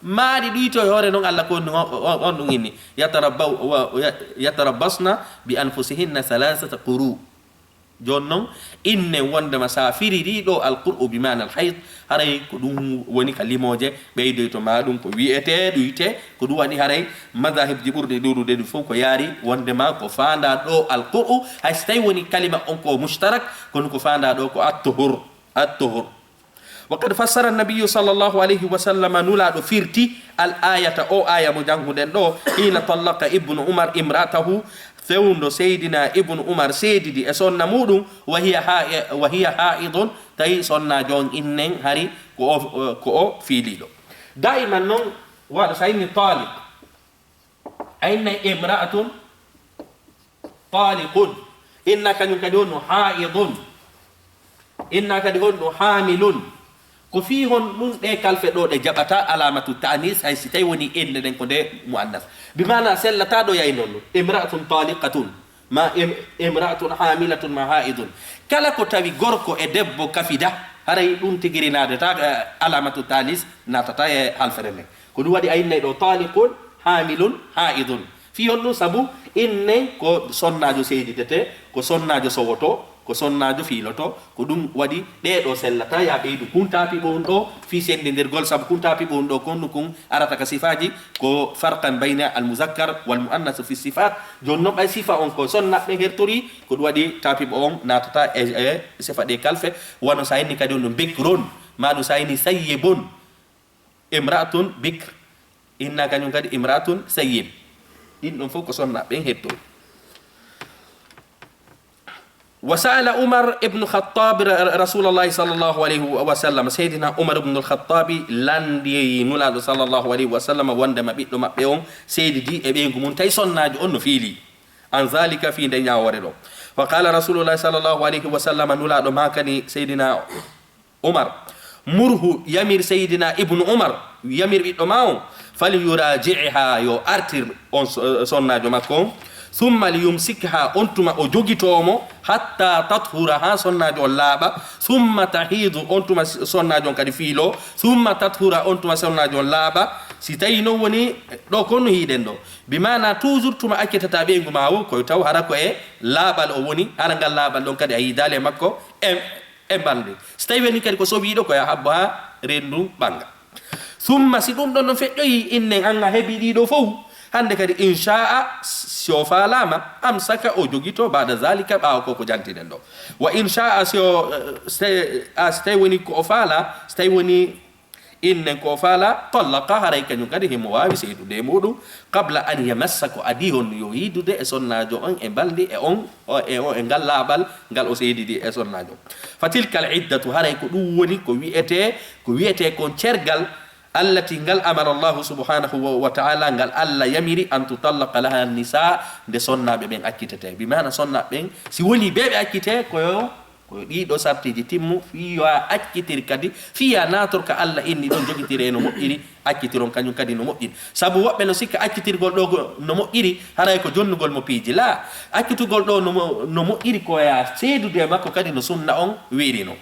ma ɗi ɗuyto e hoore non. Allah ko on, on, on ɗum inni. Yatarabba-, wa, ya-, yatarabbasna bi anfusihinna thalathata quru. Jooni non, innen wondema sa firiri ɗo alqur'u bi maana alhayd, haray ko ɗum woni ka limooje ɓeydoyto ma ɗum ko wi'etee ɗuyte, ko ɗum waɗi haray madahibji ɓurɗi ɗuuɗude ɗum fof ko yaari wondema ko faanda ɗo alqur'u, hay so tawi woni kalima on ko mushtarak, kono ko faanda ɗo ko attuhur, attuhur. Wa qad fassara an-nabiyyu sallallahu alayhi wa sallam, Nulaaɗo firti al ayata, o aya mo jannguɗen ɗo, hina tallaqa Ibnu Umar imra'atahu, fewndo Seydina Ibnu Umar seedidi e sonna muɗum, wa hiya ha-, wa hiya haidun, tawi sonnaajo on innen hari ko o, ko o fiiliiɗo. Daiman non, waɗa sa inni taliq, a innay imra'atun taliqun. Inna kañum kadi honno haidun. Inna kadi honno hamilun. Ko fii honɗum ɗe kalfe ɗo ɗe jaɓata alamatu ta'nis, hay si tawi woni innde nden ko nde muannas. Bi maana sellata ɗo yayi non. Imra'atun taliqatun. Ma im-, imra'atun hamilatun ma haidun. Kala ko tawi gorko e debbo kafida, haray ɗum tigi rinaade ta, eh, alamatu ta'nis naatata e halfere nden. Ko ɗum waɗi a innay ɗo taliqun, hamilun, haidun. Fii honɗum? Sabu inne ko sonnaajo seedidete, ko sonnaajo sowoto, ko sonnaajo fiiloto, ko ɗum waɗi ɗee ɗo sellata, ya ɓeydu kun taapiɓo on ɗo, fii sendindirgol, sabu kun taapiɓo on ɗo, kon ɗum kun arata ka sifaaji, ko farqan bayna al muzakkar wal muannas fi sifat. Jooni non ɓay sifa on ko sonna ɓen hertori, ko ɗum waɗi taapiɓo on naatata e, e sifa ɗe kalfe, wano sa inni kadi on ɗum bikrun, ma ɗum sa inni sayyibun. Imra'atun bikr, inna kañum kadi imra'atun sayyib. Ɗin ɗon fof ko sonna ɓen hetto. Wa sa'ala Umar ibn Khattab ra-, ra-, Rasulallahi sallallahu alayhi wa sallam. Seydina Umar ibn al-Khattabi landi Nulaaɗo sallallahu alayhi wa sallam wondema ɓiɗɗo maɓɓe on seedidi e ɓeyngu mum, tawi sonnaajo on no fiili. An zalika, fii nde ñaawoore ɗo. Fa qala Rasulullahi sallallahu alayhi wa sallam, Nulaaɗo maakani Seydina Umar, murhu, yamir Seydina Ibnu Umar, yamir ɓiɗɗo ma on, falyuraji'ha, yo artir on so-, sonnaajo makko on, thumma liyumsikha, on tuma o jogitoo mo, hatta tathura, haa sonnaajo on laaɓa, thumma tahidu, on tuma s-, sonnaajo on kadi fiiloo, thumma tathura, on tuma sonnaajo on laaɓa. Si tawi non woni ɗo ko no hiiɗen ɗo, bi maana toujours tuma accitata ɓeyngu ma o, koye taw hara ko e laaɓal o woni, hara ngal laaɓal ɗon kadi a yiidaali e makko e, e mbalndi. Si tawi woni kadi ko sowiiɗo, ko ya habbo haa reendu ɓannga. Summa, si ɗum ɗon no feƴƴoyi, innen an a heɓi ɗiɗo fow, hannde kadi, in sha'a, si o faalaama, amsaka, o jogito, ba'da zalika, ɓaawo ko ko jantiɗen ɗo. Wa in sha'a, si o, eh, si tawi, a, si tawi woni ko o faala, si tawi woni innen ko o faala, tallaqa, haray kañum kadi himo waawi seedude e muɗum, qabla an yamassa, ko adii on yo yiidude e sonnaajo on e mbalndi e on, o, e o, e ngal laaɓal ngal o seedidi e sonnaajo. Fa tilka al iddatu, haray ko ɗum woni ko wi'etee, ko wi'etee kon cergal, allati, ngal amara Allahu subhanahu wa, wa ta'ala, ngal Allah yamiri, an tutallaqa laha nisa, nde sonnaaɓe ɓen accitetee. Bi maana sonnaaɓe ɓen, si woni ɓe ɓe accitee, ko yo, ko yo ɗiɗo sartiiji timmu, fii yo a accitir kadi, fii a naator ka Allah inni ɗon, jogitiree no moƴƴiri, accitiron kañum kadi no moƴƴiri. Sabu woɓɓe no sikka accitirgol ɗo ko no moƴƴiri, haray ko jonnugol mo piiji. Laa, accitugol ɗo no mo-, no moƴƴiri ko ya seedude e makko kadi no sunna on wiiri non.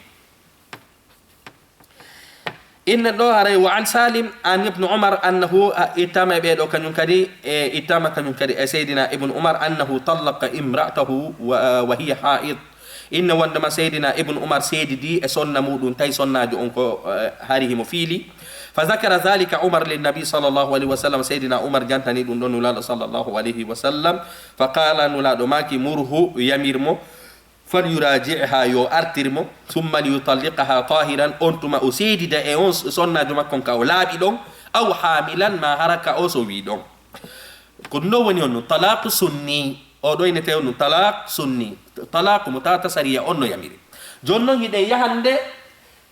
Innen ɗo haray, wa an Salim an Ibnu Umar annahu, a, ittama e ɓee ɗo kañum kadi, e ittama kañum kadi e Seydina Ibnu Umar, annahu tallaqa imra'atahu wa, wa hiya haid. Inne wondema Seydina Ibnu Umar seedidi e sonna muɗum, tawi sonnaajo on ko, eh, hari himo fiili. Fa zakara zalika Umar linnabi sallallahu alayhi wa sallam, Seydina Umar jantani ɗum ɗon Nulaaɗo sallallahu alayhi wa sallam. Fa qala, Nulaaɗo maaki, murhu, yamir mo, falyuraji'ha, yo artir mo, summa liyutalliqaha tahiran, on tuma o seedida e on sonnaajo makko on ka o laaɓi ɗon, aw hamilan, ma hara ka o sowi ɗon. Ko ɗum ɗo woni on ɗum talaqu sunni, o ɗo ine tawi on ɗum talaq sunni, talaqu mo tawata sariya on no yamiri. Jooni non hiɗen yahande,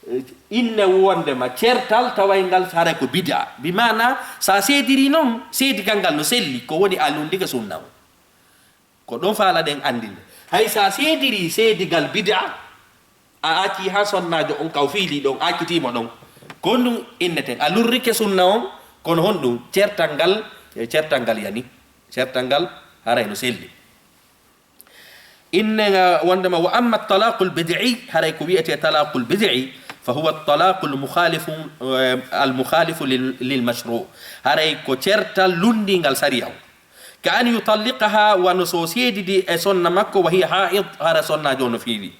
eh, inne wondema certal taway ngal haray ko bid'a. Bi maana, sa seediri non, seedigal ngal no selli, ko woni a lunndike sunna on. Ko ɗon faalaɗen anndinde. Hay sa seediri seedigal bid'a, a acci haa sonnaajo on ka o fiili ɗon, a accitii mo ɗon. Ko ɗum inneten. A lurrike sunna on, kono honɗum? Certal ngal, e certal ngal yani. Certal ngal haray no selli. Innen, ah, wondema wa amma talaqul bid'i, haray ko wi'etee talaqul bid'i, fa huwa talaqul mukhalifu, eh, al mukhalifu lil, lil mashru'. Haray ko certal lunndingal sariya on. Ka an yutalliqaha, wano so seedidi e sonna makko, wa hiya haid, hara sonnaajo on no fiili.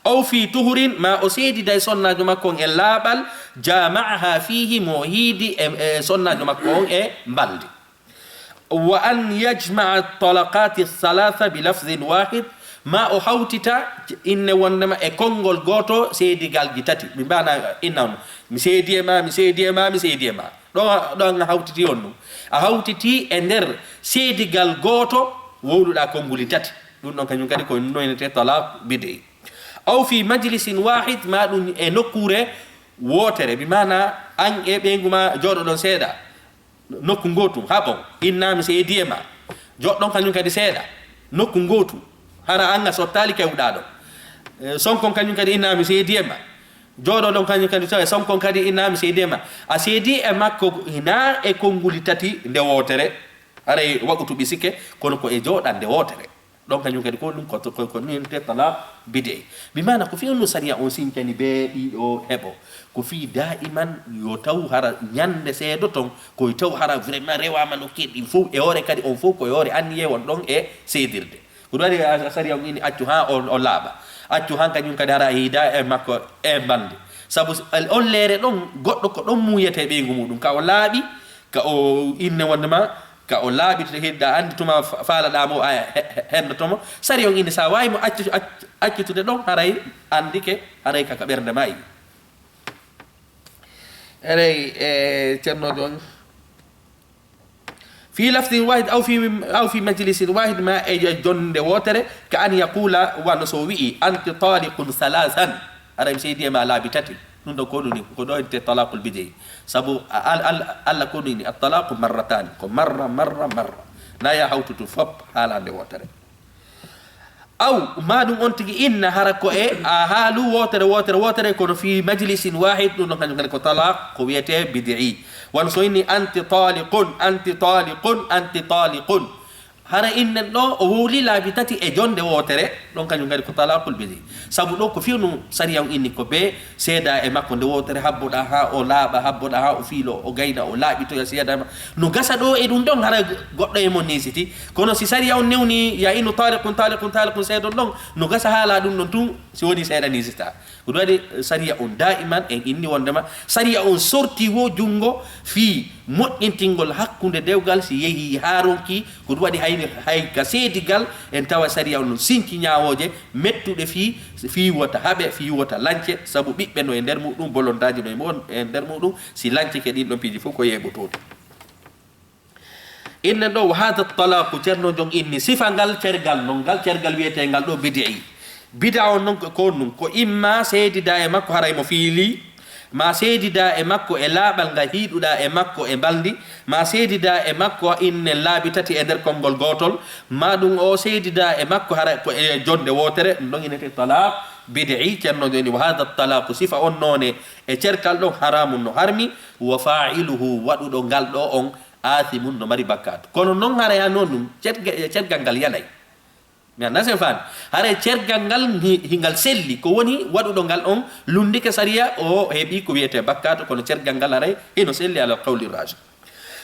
Aw fi tuhurin, ma o seedida e sonnaajo makko on e laaɓal, jama'aha fihi, mo hiidi e, e sonnaajo makko on e mbalndi. Wa an yajma'a talaqati thalatha bi lafdhin wahid, ma o hawtita inne wondema e konngol gooto seedigalji tati. Bi maana inna on, mi seedi e ma, mi seedi e ma, mi seedi e ma. Ɗo, ɗo an a hawtiti on ɗum. A hawtiti e nder seedigal gooto, wowluɗaa konnguli tati. Ɗum ɗon kañum kadi ko noynete talaq bid'i. Aw fi majlisin wahid, ma ɗum e nokkuure wootere. Bi maana an e ɓeyngu ma jooɗoɗon seeɗa. Nokku ngootu, haɓon, inna mi seedi e ma. Joɗɗon kañum kadi seeɗa. Nokku ngootu. Hara an a sottaali kewɗaa ɗon. Eh, sonkon kañum kadi inna mi seedi e ma. Jooɗoɗon kañum kadi, so, sonkon kadi inna mi seedi e ma. A seedi e makko hinaa e konnguli tati nde wootere. Haray waqutu ɓisike, kono ko e jooɗande wootere. Ɗon kañum kadi ko ɗum ko, ko, ko ɗum wiyetee talaq bid'i. Bi maana ko fii on no sariya on sincani bee ɗiɗo heɓo. Ko fii daa'iman yo taw hara ñannde seedo ton, ko yo taw hara vraiment rewaama nokkeeji ɗin fow, e hoore kadi on fow ko e hoore anniyee won ɗon e seedirde. Ko ɗum waɗi a, a sariya on inni accu haa on, on laaɓa. Accu haa kañum kadi hara a yiida e makko e mbalndi. Sabu s-, on leere ɗon, goɗɗo ko ɗon muuyetee ɓeyngu muuɗum. Ka o laaɓi, ka o inne wonde ma, ka o laaɓi, to hiɗa anndi tuma fa-, faalaɗaa mo, a he-, he-, hendoto mo. Sariya on inni so a waawi mo accu-, accu-, accitude ɗon, haray anndike, haray ka, ka ɓernde ma yiɗi. Eɗey, e, ceernoojo on. Fi lafdin wahid aw fi, aw fi majlisin wahid, ma e, e jonnde wootere, ka an yaqula, wano so wi'i, anti taliqun salasan, haray mi seedi e ma laabi tati. Ɗum ɗo ko ɗum ni, ko ɗo wiyetee talaqul bid'i. Sabu a-, al-, al-, Allah ko ɗum ni, at-talaqu marratani, ko marra, marra, marra. Na ya hawtutu fop haalande wootere. Aw, maa ɗum on tigi inna hara ko e a haalu wootere, wootere, wootere, kono fi majlisin wahid, ɗum ɗon kañum kadi ko talaq, ko wiyetee bid'i. Wano so inni, "Anti taliqun, anti taliqun, anti taliqun." Hara innen ɗo, o wowli laabi tati e jonde wootere, ɗon kañum kadi ko talaqul bid'i. Sabu ɗo ko fewnu sariya on inni ko bee seeda e makko nde wootere, habboɗaa haa o laaɓa, habboɗaa haa o fiilo, o gayna, o laaɓitoya seeda ma. No gasa ɗo e ɗum ɗon, hara goɗɗo e mon nisiti. Kono si sariya on newni, ya innu taliqun, taliqun, taliqun, seedon ɗon, no gasa haala ɗum ɗon tun, si woni seeɗa nisita. Ko ɗum waɗi sariya on daa'iman en inni wondema, sariya on sorti wo junngo fii moƴƴintingol hakkunde dewgal si yehii haa ronki. Ko ɗum waɗi hay, hay ka seedigal en tawa sariya on no sinki ñaawooje mettuɗe fii, fii wota haɓe, fii wota lance, sabu ɓiɓɓe no e nder muɗum, bolondaaji no e mo-, e nder muɗum, si lancike ɗin ɗon piiji fof ko yeeɓotooɗi. Innen ɗo, "Wa hada talaqu", Ceerno Jon inni sifa ngal cergal non, ngal cergal wiyetee ngal ɗo bid'i. Bid'a on non ko, ko on ɗum, ko imma seedida e makko haray mo fiili, ma seedida e makko e laaɓal ngal hiiɗuɗaa e makko e mbalndi, ma seedida e makko innen laabi tati e nder konngol gootol, ma ɗum o seedida e makko haray ko e jonde wootere, ɗum ɗon inete talaq bid'i. Ceerno Jon inni, "Wa hada talaqu", sifa on noone e cerkal ɗon haramun no harmi, "wa fa'iluhu", waɗuɗo ngal ɗo on aathimun, no mari bakkaatu. Kono non haray haa non ɗum, cerga-, cergal ngal yanay. Mi anndaa sen faami. Haray cergal ngal hi-, hingal selli. Ko woni waɗuɗo ngal on lunndike sariya, o heɓi ko wiyetee bakkaatu, kono cergal ngal haray hino selli alal qawli rajih.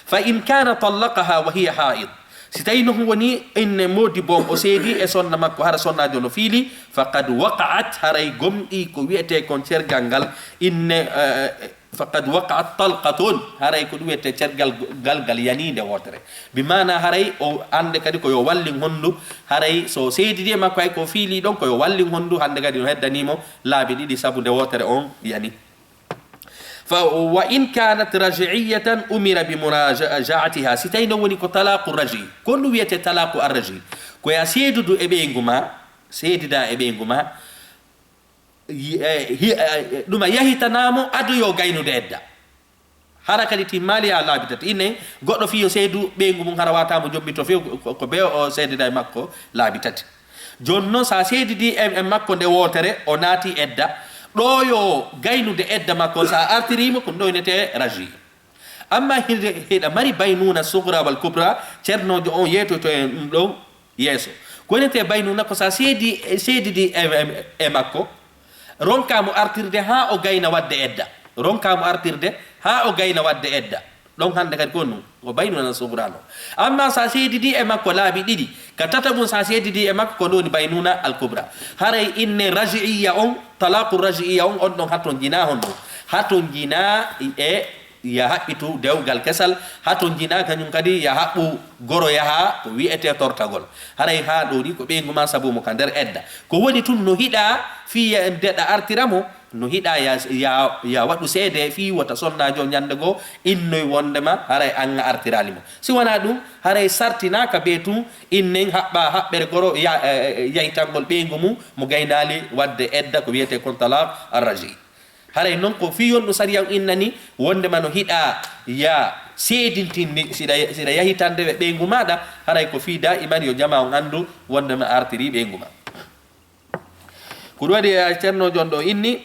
"Fa in kana tallaqaha wa hiya haid." Si tawi non woni inne moodi bon o seedi e sonna makko, hara sonnaajo no fiili, "faqad waqa'at", haray gomɗii ko wiyetee kon cergal ngal, inne, eh, "faqad waqa'at talqatun", haray ko ɗum wiyetee cergal ngal, ngal yanii nde wootere. Bi maana haray o annde kadi ko yo wallin honndu, haray so seedidi e makko hay ko fiili ɗon ko yo wallin honndu, hannde kadi no heddanii mo laabi ɗiɗi sabu nde wootere on yani. Fa, "wa in kanat raj'iyatan umira bi muraja'atiha", si tawi non woni ko talaqu raj'i, ko ɗum wiyetee talaqu ar-raj'i, ko ya seedudu e ɓeyngu ma, seedida e ɓeyngu ma, yi-, eh, hi-, eh, ɗuma yahitanaamo ado yo gaynude edda. Hara kadi timmaali haa laabi tati. Inne goɗɗo fii yo seedu ɓeyngu mum, hara waata mo jommito few ko, ko bee o seedida e makko laabi tati. Jooni non, so a seedidi e, e makko nde wootere, o naati edda. Ɗo yo gaynude edda makko, so a artirii mo, ko ɗum ɗo inetee raji. Amma hide-, hiɗa mari baynuuna sugra wal kubra, ceernoojo on yeetoyto en ɗum ɗon yeeso. Ko wonetee baynuuna ko so a seedi-, seedidi e, e, e makko, ronkaa mo artirde haa o gayna waɗde edda. Ronkaa mo artirde haa o gayna waɗde edda. Ɗon hannde kadi ko ɗum, ko baynuuna sugra non. Amma so a seedidi e makko laabi ɗiɗi, ka tataɓum so a seedidi e makko, ko ɗum woni baynuuna al kubra. Haray inne raji'iyya on, talaqu raji'iyya on, on ɗon hatonjinaa honno? Hatonjinaa e ya haɓɓitu dewgal kesal, hatonjinaa kañum kadi ya haɓɓu goro yaha ko wi'etee tortagol. Haray haa ɗo ni ko ɓeyngu ma sabu mo ka nder edda. Ko woni tun no hiɗaa fii ya ndeɗa artira mo, no hiɗaa ya, ya, ya waɗu seede fii wota sonnaajo ñannde goo innoy wonndema haray an a artiraali mo. Si wanaa ɗum, haray sartinaaka bee tun innen haɓɓa haɓɓere goro ya, eh, eh, yahitangol ɓeyngu mum mo gaynaali waɗde edda ko wi'etee kon talaq ar-raji. Haray non ko fii yonɗu sariya on innani wonndema no hiɗaa ya seedintinde, siɗa, siɗa yahitande ɓe ɓeyngu maaɗa, haray ko fii daa'iman yo jamaa on anndu wonndema a artirii ɓeyngu ma. Ko ɗum waɗi, eh, ceernoojo on ɗo inni,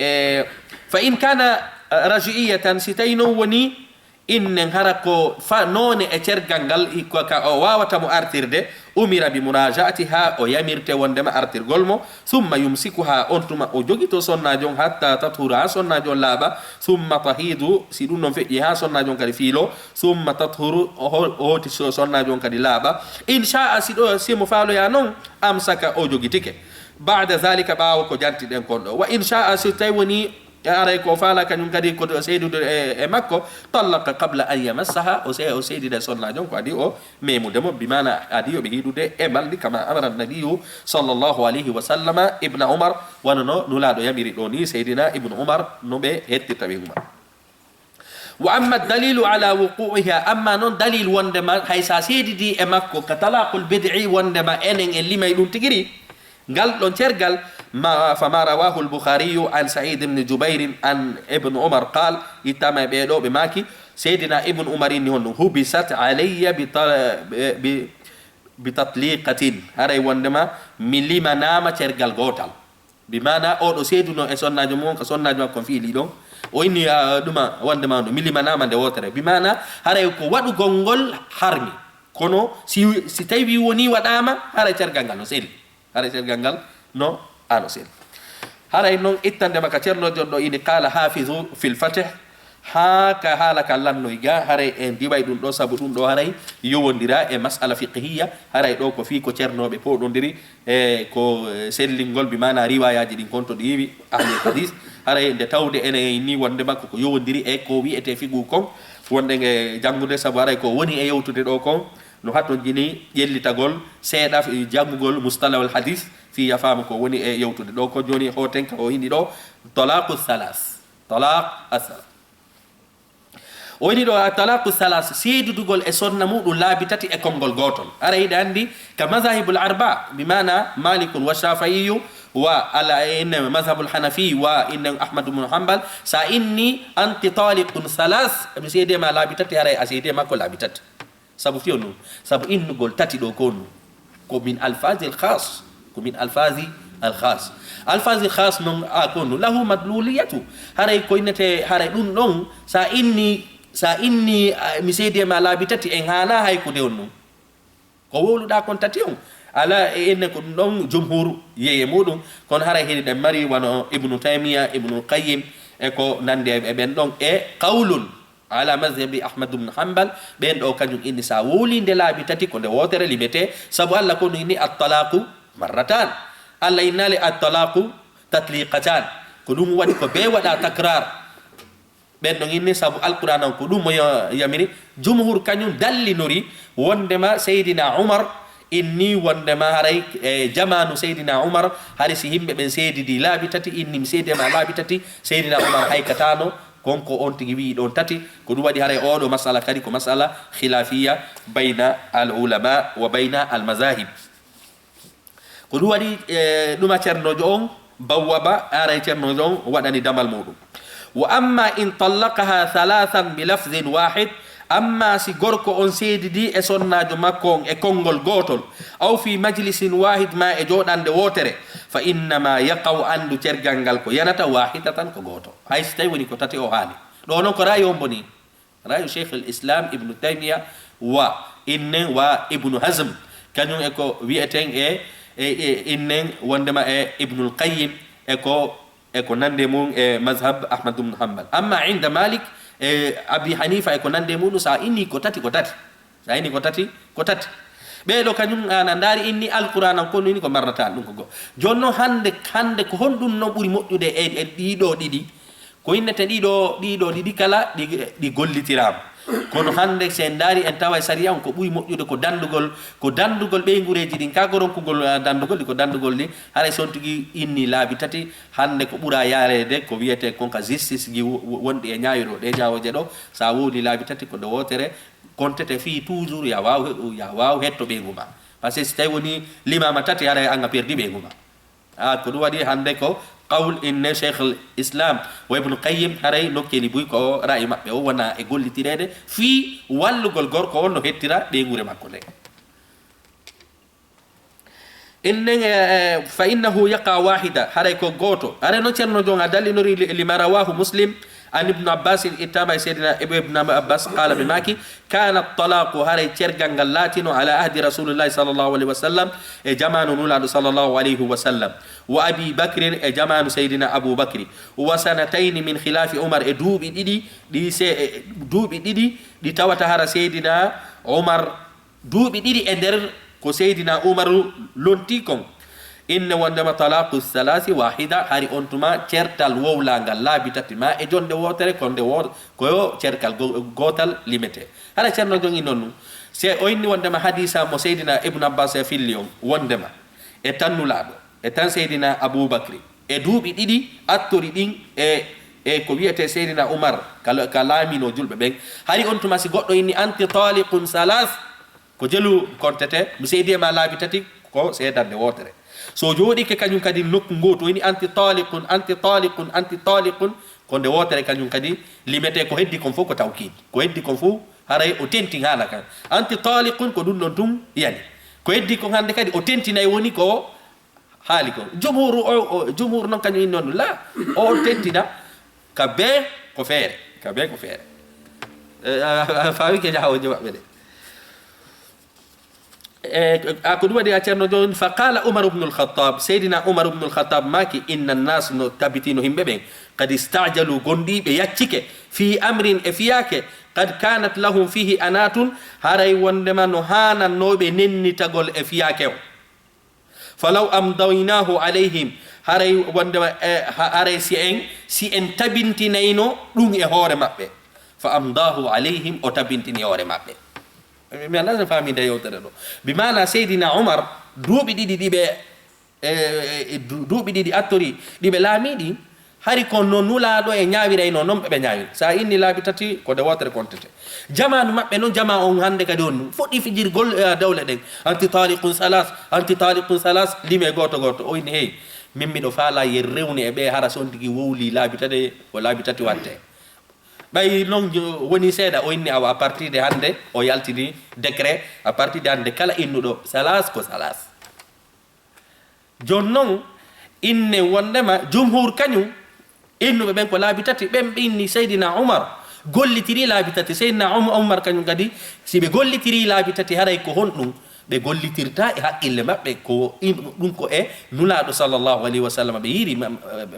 eh, "fa in kana, eh, raji'iyatan", si tawi non woni innen hara ko fa noone e cergal ngal, i-, ko ka o waawata mo artirde, "umira bi muraja'atiha", o yamirte wonndema artirgol mo, "thumma yumsikuha", on tuma o jogito sonnaajo on, "hatta tathura", haa sonnaajo on laaɓa, "thumma tahidu", si ɗum ɗon feƴƴi haa sonnaajo on kadi fiilo, "thumma tathuru", o ho-, o hooti so-, sonnaajo on kadi laaɓa. "In sha'a", si ɗo, si mo faaloyaa non, "amsaka", o jogitike. "Ba'da dhalika", ɓaawo ko jantiɗen kon ɗo. "Wa in sha'a", si tawi woni aray ko o faala kañum kadi ko seedude e, e makko, "tallaqa qabla an yamassaha", o se-, o seedida sonnaajo on ko adi o memude mo, bi maana adi yo ɓe hiiɗude e mbalndi, "kama amara nabiyyu sallallahu alayhi wa sallama ibna Umar", wano no Nulaaɗo yamiri ɗo ni Seydina Ibnu Umar no ɓe hettirta ɓe Umar. "Wa amma dalilu ala wuqu'iha", amma non dalil wonndema hay sa seedidi e makko ka talaqul bid'i wonndema enen en limay ɗum tigiri, ngal ɗon cergal, ma, "fama rawahu al-Bukhariyu an Sa'id ibn Jubairin an Ibn Umar qal", ittama e ɓeeɗo ɓe maaki, Seydina Ibn Umar inni honno, "hubisat alayya bi ta-, bi, bi, Bi tatliqatin, haray wondema mi limanaama cergal gootal. Bi maana oɗo seeduno e sonnaajo mum on, ka sonnaajo makko on fiili ɗon. O inni, ah, ɗuma wondema no, mi limanaama nde wootere. Bi maana haray ko waɗugol ngol harmi. Kono si, si tawi woni waɗaama, haray cergal ngal no seli. Haray cergal ngal no, ano seli. Haray non ittande ma ka Ceerno Jon ɗo ini, qala hafizu fil fatih, haa ka haala ka lannoy ga, haray en diway ɗum ɗo, sabu ɗum ɗo haray yowondira e mas'ala fiqhiyya, haray ɗo ko fii ko ceernooɓe pooɗondiri e ko, eh, sellingol, bi maana riwayaaji ɗin kon to ɗi yiwi ahlul hadis, haray nde tawde enen ni wonde makko ko yowondiri e ko wi'ete fiqhu kon, wonɗen e janngude, sabu haray ko woni e yewtude ɗo kon no hatonjini ƴellitagol seeɗa fi janngugol mustalahul hadis, fii ya faamu ko woni e yewtude ɗo ko jooni. Hooten ka o ini ɗo talaqu thalas. Talaq asal. O ini ɗo a talaqu thalas, seedudugol e sonna muɗum laabi tati e konngol gootol. Ara hiɗa anndi ka mazahibul arba, bi maana Malikun wa Shafi'iyu wa ala inne mazhabul Hanafi wa inne Ahmad ibn Hanbal, sa inni anti taliqun thalas, mi seede ma laabi tati, haray a seede ma ko laabi tati. Sabu fiyo nun, sabu innugol tati ɗo ko nun, ko min alfazi al khas, ko min alfazi al khas. Alfazi al khas non a ko nun, lahu madluliyatu. Haray ko innete, haray ɗum ɗon, sa inni, sa inni, ah, mi seedi e ma laabi tati, en haana hay ko de on nun. Ko wowluɗa kon tati on, ala e enne ko ɗum ɗon jumhur yeeye muɗum, kono haray heni ɗen mari wano Ibnu Taymiya, Ibnu Qayyim, e ko nandi e ɓen ɗon, e qawlun ala mazhabi Ahmad ibn Hanbal, ɓen ɗo kañum inni sa wowli nde laabi tati ko nde wootere limete, sabu Allah ko ɗum inni at-talaqu marratan. Allah innali at-talaqu tatliqatan. Ko ɗum waɗi ko be waɗa takrar. Ɓen ɗon inni sabu Alqur'an on ko ɗum mo ya-, yamiri. Jumhur kañum dallinori wondema Seydina Umar inni wondema haray e jamaanu Seydina Umar, hari si yimɓe ɓen seedidi laabi tati, inni mi seedi ma laabi tati, Seydina Umar haykatano, kon ko on tigi wi'i ɗon tati. Ko ɗum waɗi haray oɗo masala kadi ko masala khilafiya bayna al ulama wa bayna al mazahib. Ko ɗum waɗi, e, ɗuma Ceernojo on, bawwaba, aray Ceernojo on waɗani damal muɗum. Wa amma in tallaqaha thalathan bi lafdhin wahid, amma si gorko on seedidi e sonnaajo makko on e konngol gootol, aw fi majlisin wahid, ma e jooɗannde wootere, fa innama yaqa'u, anndu cergal ngal ko yanata, wahidatan, ko gooto. Hay si tawi woni ko tati o haali. Ɗo non ko ra'ayi on boni. Ra'ayu Cheikh al Islam Ibnu Taymiya wa innen wa Ibnu Hazm, kañum e ko wi'eten e, e, e innen wondema e Ibnul Qayyim e ko, e ko nande mum e mazhab Ahmad ibn Hanbal. Amma inda Malik e Abi Hanifa e ko nande mum, sa inni ko tati, ko tati. Sa inni ko tati, ko tati. Ɓeeɗo kañum ana ndaari inni Alqur'an an kono ini ko marratan ɗum ko go. Jonno hande, hande ko honɗum no ɓuri moƴƴude e, e ɗiɗo ɗiɗi? Ko innete ɗiɗo, ɗiɗo ɗiɗi kala ɗi, ɗi gollitiraama. Kono hande si en ndaari en tawa e sariya on ko ɓuri moƴƴude ko dandugol, ko dandugol ɓeyngureeji ɗin, ka ko ronkugol, ah, dandugol ɗi, ko dandugol ɗi, haray si on tigi inni laabi tati, hande ko ɓura yaareede ko wiyete kon ka justice ji wo-, wo-, wonɗi e ñaayo ɗo, ɗe ñaawooje ɗo, sa wowli laabi tati ko nde wootere, kontete fii toujours ya waaw he-, ya waaw hetto ɓeyngu ma. Parce que si tawi woni limaama tati, haray an a perdi ɓeyngu ma. Ah, ko ɗum waɗi hande ko qawl inne Cheikh al Islam wa Ibnu Qayyim, haray nokkeeli buy ko ra'ayi maɓɓe o wona e gollitireede fii wallugol gorko on no hettira ɓeynguure makko nde. Innen, eh, eh, fa innahu yaqa wahida, haray ko gooto. Haray no Ceerno Jon a dallinori li, lima rawahu Muslim, an Ibnu Abbas, ittama e Seydina Ibnu Abbas, qala ɓe maaki, kana talaqu, haray cergal ngal laatino ala ahdi Rasulillahi sallallahu alayhi wa sallam, e jamaanu Nulaaɗo sallallahu alayhi wa sallam, wa Abi Bakrin, e jamaanu Seydina Abu Bakri, wa sanatayni min khilafi Umar, e duuɓi ɗiɗi, ɗi se, e duuɓi ɗiɗi ɗi tawata hara Seydina Umar, duuɓi ɗiɗi e nder ko Seydina Umaru lonti kon. Inne wondema talaqu salasi wahida, hari on tuma certal wowlangal laabi tati ma e jonde wootere, ko nde wo-, ko yo cerkal go-, gootal limete. Hara Ceerno Jon i noon, se o inni wondema hadisa mo Seydina Ibnu Abbas e filli on, wondema e tan Nulaaɗo, e tan Seydina Abubakri, e duuɓi ɗiɗi attori ɗin e, e ko wiyete Seydina Umar ka la-, ka laamino julɓe ɓen. Hari on tuma si goɗɗo inni anti taliqun salas, ko jelu kontete, mi seedi e ma laabi tati, ko seedande wootere. So jooɗike kañum kadi nokku ngootu, o ini anti taliqun, anti taliqun, anti taliqun, ko nde wootere kañum kadi limete, ko heddi kon fof ko tawkiid. Ko heddi kon fof haray o tenti haala kan. Anti taliqun ko ɗum ɗon tun yani. Ko heddi kon hannde kadi o tentinay woni ko haali kon. Jumhuru o, o, jumhuru noon kañum inni on la, o tentina ka bee ko feere, ka bee ko feere. Eh, a, a, a faami ke jaha wonje maɓɓe de. E, a, ko ɗum waɗi a Ceerno jooni, fa qala Umar ibnul Khattab, Seydina Umar ibnul Khattab maaki, inna nnas, no tabitino yimɓe ɓen, qad istajalu, gonɗi ɓe yaccike, fi amrin, e fiyaake, qad kanat lahum fihi anatun, haray wondema no haanannoo ɓe nennitagol e fiyaake on. Falaw amdaynahu alayhim, haray wondema, e, ha-, haray si en, si en tabintinayno ɗum e hoore maɓɓe. Fa amdahu alayhim, o tabintini hoore maɓɓe. Mi, mi anndaa so faami nde yewtere ɗo. Bi maana Seydina Umar, duuɓi ɗiɗi ɗi ɓe, e, e, du-, duuɓi ɗiɗi attori ɗi ɓe laamii ɗi, hari ko no Nulaaɗo e ñaawirayno, noon ɓe, ɓe ñaawiri. So a inni laabi tati, ko nde wootere kontete. Jamaanu maɓɓe noon, jamaa on hannde kadi on fuɗɗi fijirgol, e, dawle ɗen. Anti taliqun salas, anti taliqun salas, lime gooto gooto. O inni, hey, min miɗo faalaa yen rewni e ɓe hara so on tigi wowlii laabi tati, ko laabi tati watte. Ɓay noon jo-, woni seeɗa, o inni awa à partir de hannde, o yaltini décret, à partir de hannde kala innuɗo salas ko salas. Jooni noon, innen wondema jumhur kañum, innuɓe ɓen ko laabi tati, ɓen ɓe inni Seydina Umar gollitirii laabi tati. Seydina Um-, Umar kañum kadi, si ɓe gollitirii laabi tati, haray ko honɗum ɓe gollitirta e haqqille maɓɓe? Ko im-, ɗum ko e Nulaaɗo sallallahu alayhi wa sallam ɓe yiiri, ma-,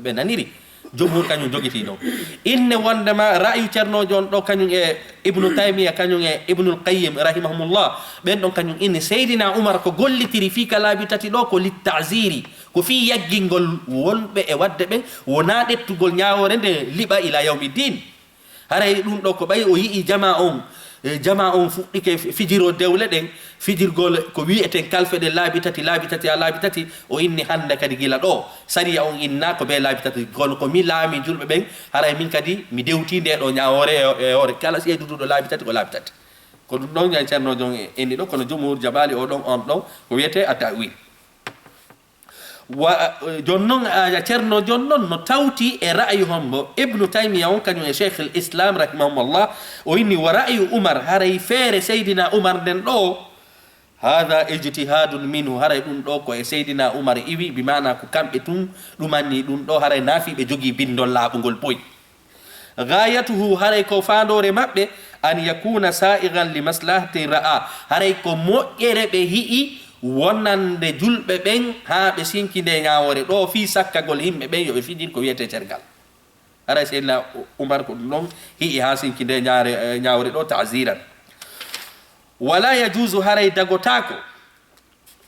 ɓe naniri. Jumhur kañum jogitii ɗon. Inne wondema ra'yu Ceernoojo on ɗo kañum e Ibnu Taymiya, kañum e Ibnul Qayyim rahimahumullah, ɓen ɗon kañum inni Seydina Umar ko gollitiri fii ka laabi tati ɗo ko litta'ziri, ko fii yaggingol wonɓe e waɗde ɓen, wonaa ɗettugol ñaawoore nde liɓa ila yawmi din. Haray ɗum ɗo ko ɓay o yi'i jamaa on, e, jamaa on fuɗɗike fi-, fijiro dewle ɗen, fijirgol ko wi'eten kalfe ɗen laabi tati, laabi tati haa laabi tati, o inni hannde kadi gila ɗo, sariya on inna ko bee laabi tati. Kono ko mi laami julɓe ɓen, haray min kadi mi dewtii nde ɗo ñaawoore e, e hoore. Kala si e duduɗo laabi tati ko laabi tati. Ko ɗum ɗon ñan Ceerno Jon e, enni ɗo, kono jumhur jaɓaali o ɗon, on ɗon, ko wiyetee at-ta'wil. Wa, eh, jooni noon, a, Ceerno jooni noon no tawti e ra'yu hombo Ibnu Taymiya on, kañum e Cheikhul Islam rahimahumullah, o inni wa ra'yu Umar, haray feere Seydina Umar nden ɗo, hada ijtihadun minhu, haray ɗum ɗo ko e Seydina Umar iwi, bi maana ko kamɓe tun ɗumanni ɗum ɗo, haray nafi ɓe jogii bindol laaɓungol boy. Ghayatuhu, haray ko faandoore maɓɓe, an yakuna sa'igan li maslahatin ra'a, haray ko moƴƴere ɓe hi'i wonande julɓe ɓen haa ɓe sinki nde ñaawoore ɗo fii sakkagol yimɓe ɓen yo ɓe fijir ko wiyetee cergal. Haray Seydina Umar ko ɗum ɗon hi'i haa sinki nde ñaare, eh, ñaawoore ɗo ta'ziran. Wala yajuzu, haray dagotaako,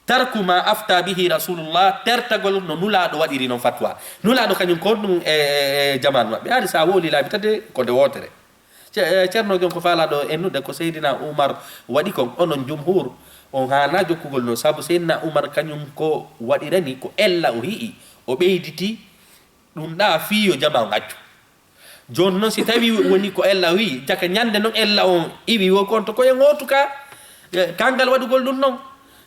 tarku ma afta bihi Rasulullah, tertagol no Nulaaɗo waɗiri non fatwa. Nulaaɗo kañum ko ɗum e, e, e jamaanu maɓɓe. Hari so a wowli laabi tati ko nde wootere. Ce-, e, Ceerno Jon ko faalaaɗo ennude ko Seydina Umar waɗi kon, onon jumhur, on haanaa jokkugol non, sabu Seydina Umar kañum ko waɗirani ko ella o hi'i, o ɓeyditi ɗum ɗa fii yo jamaa on accu. Jooni noon, si tawii woni ko ella o wi'i, jaka ñande noon ella on iwi wo kon to koye ngootu ka, e, kanngal waɗugol ɗum noon.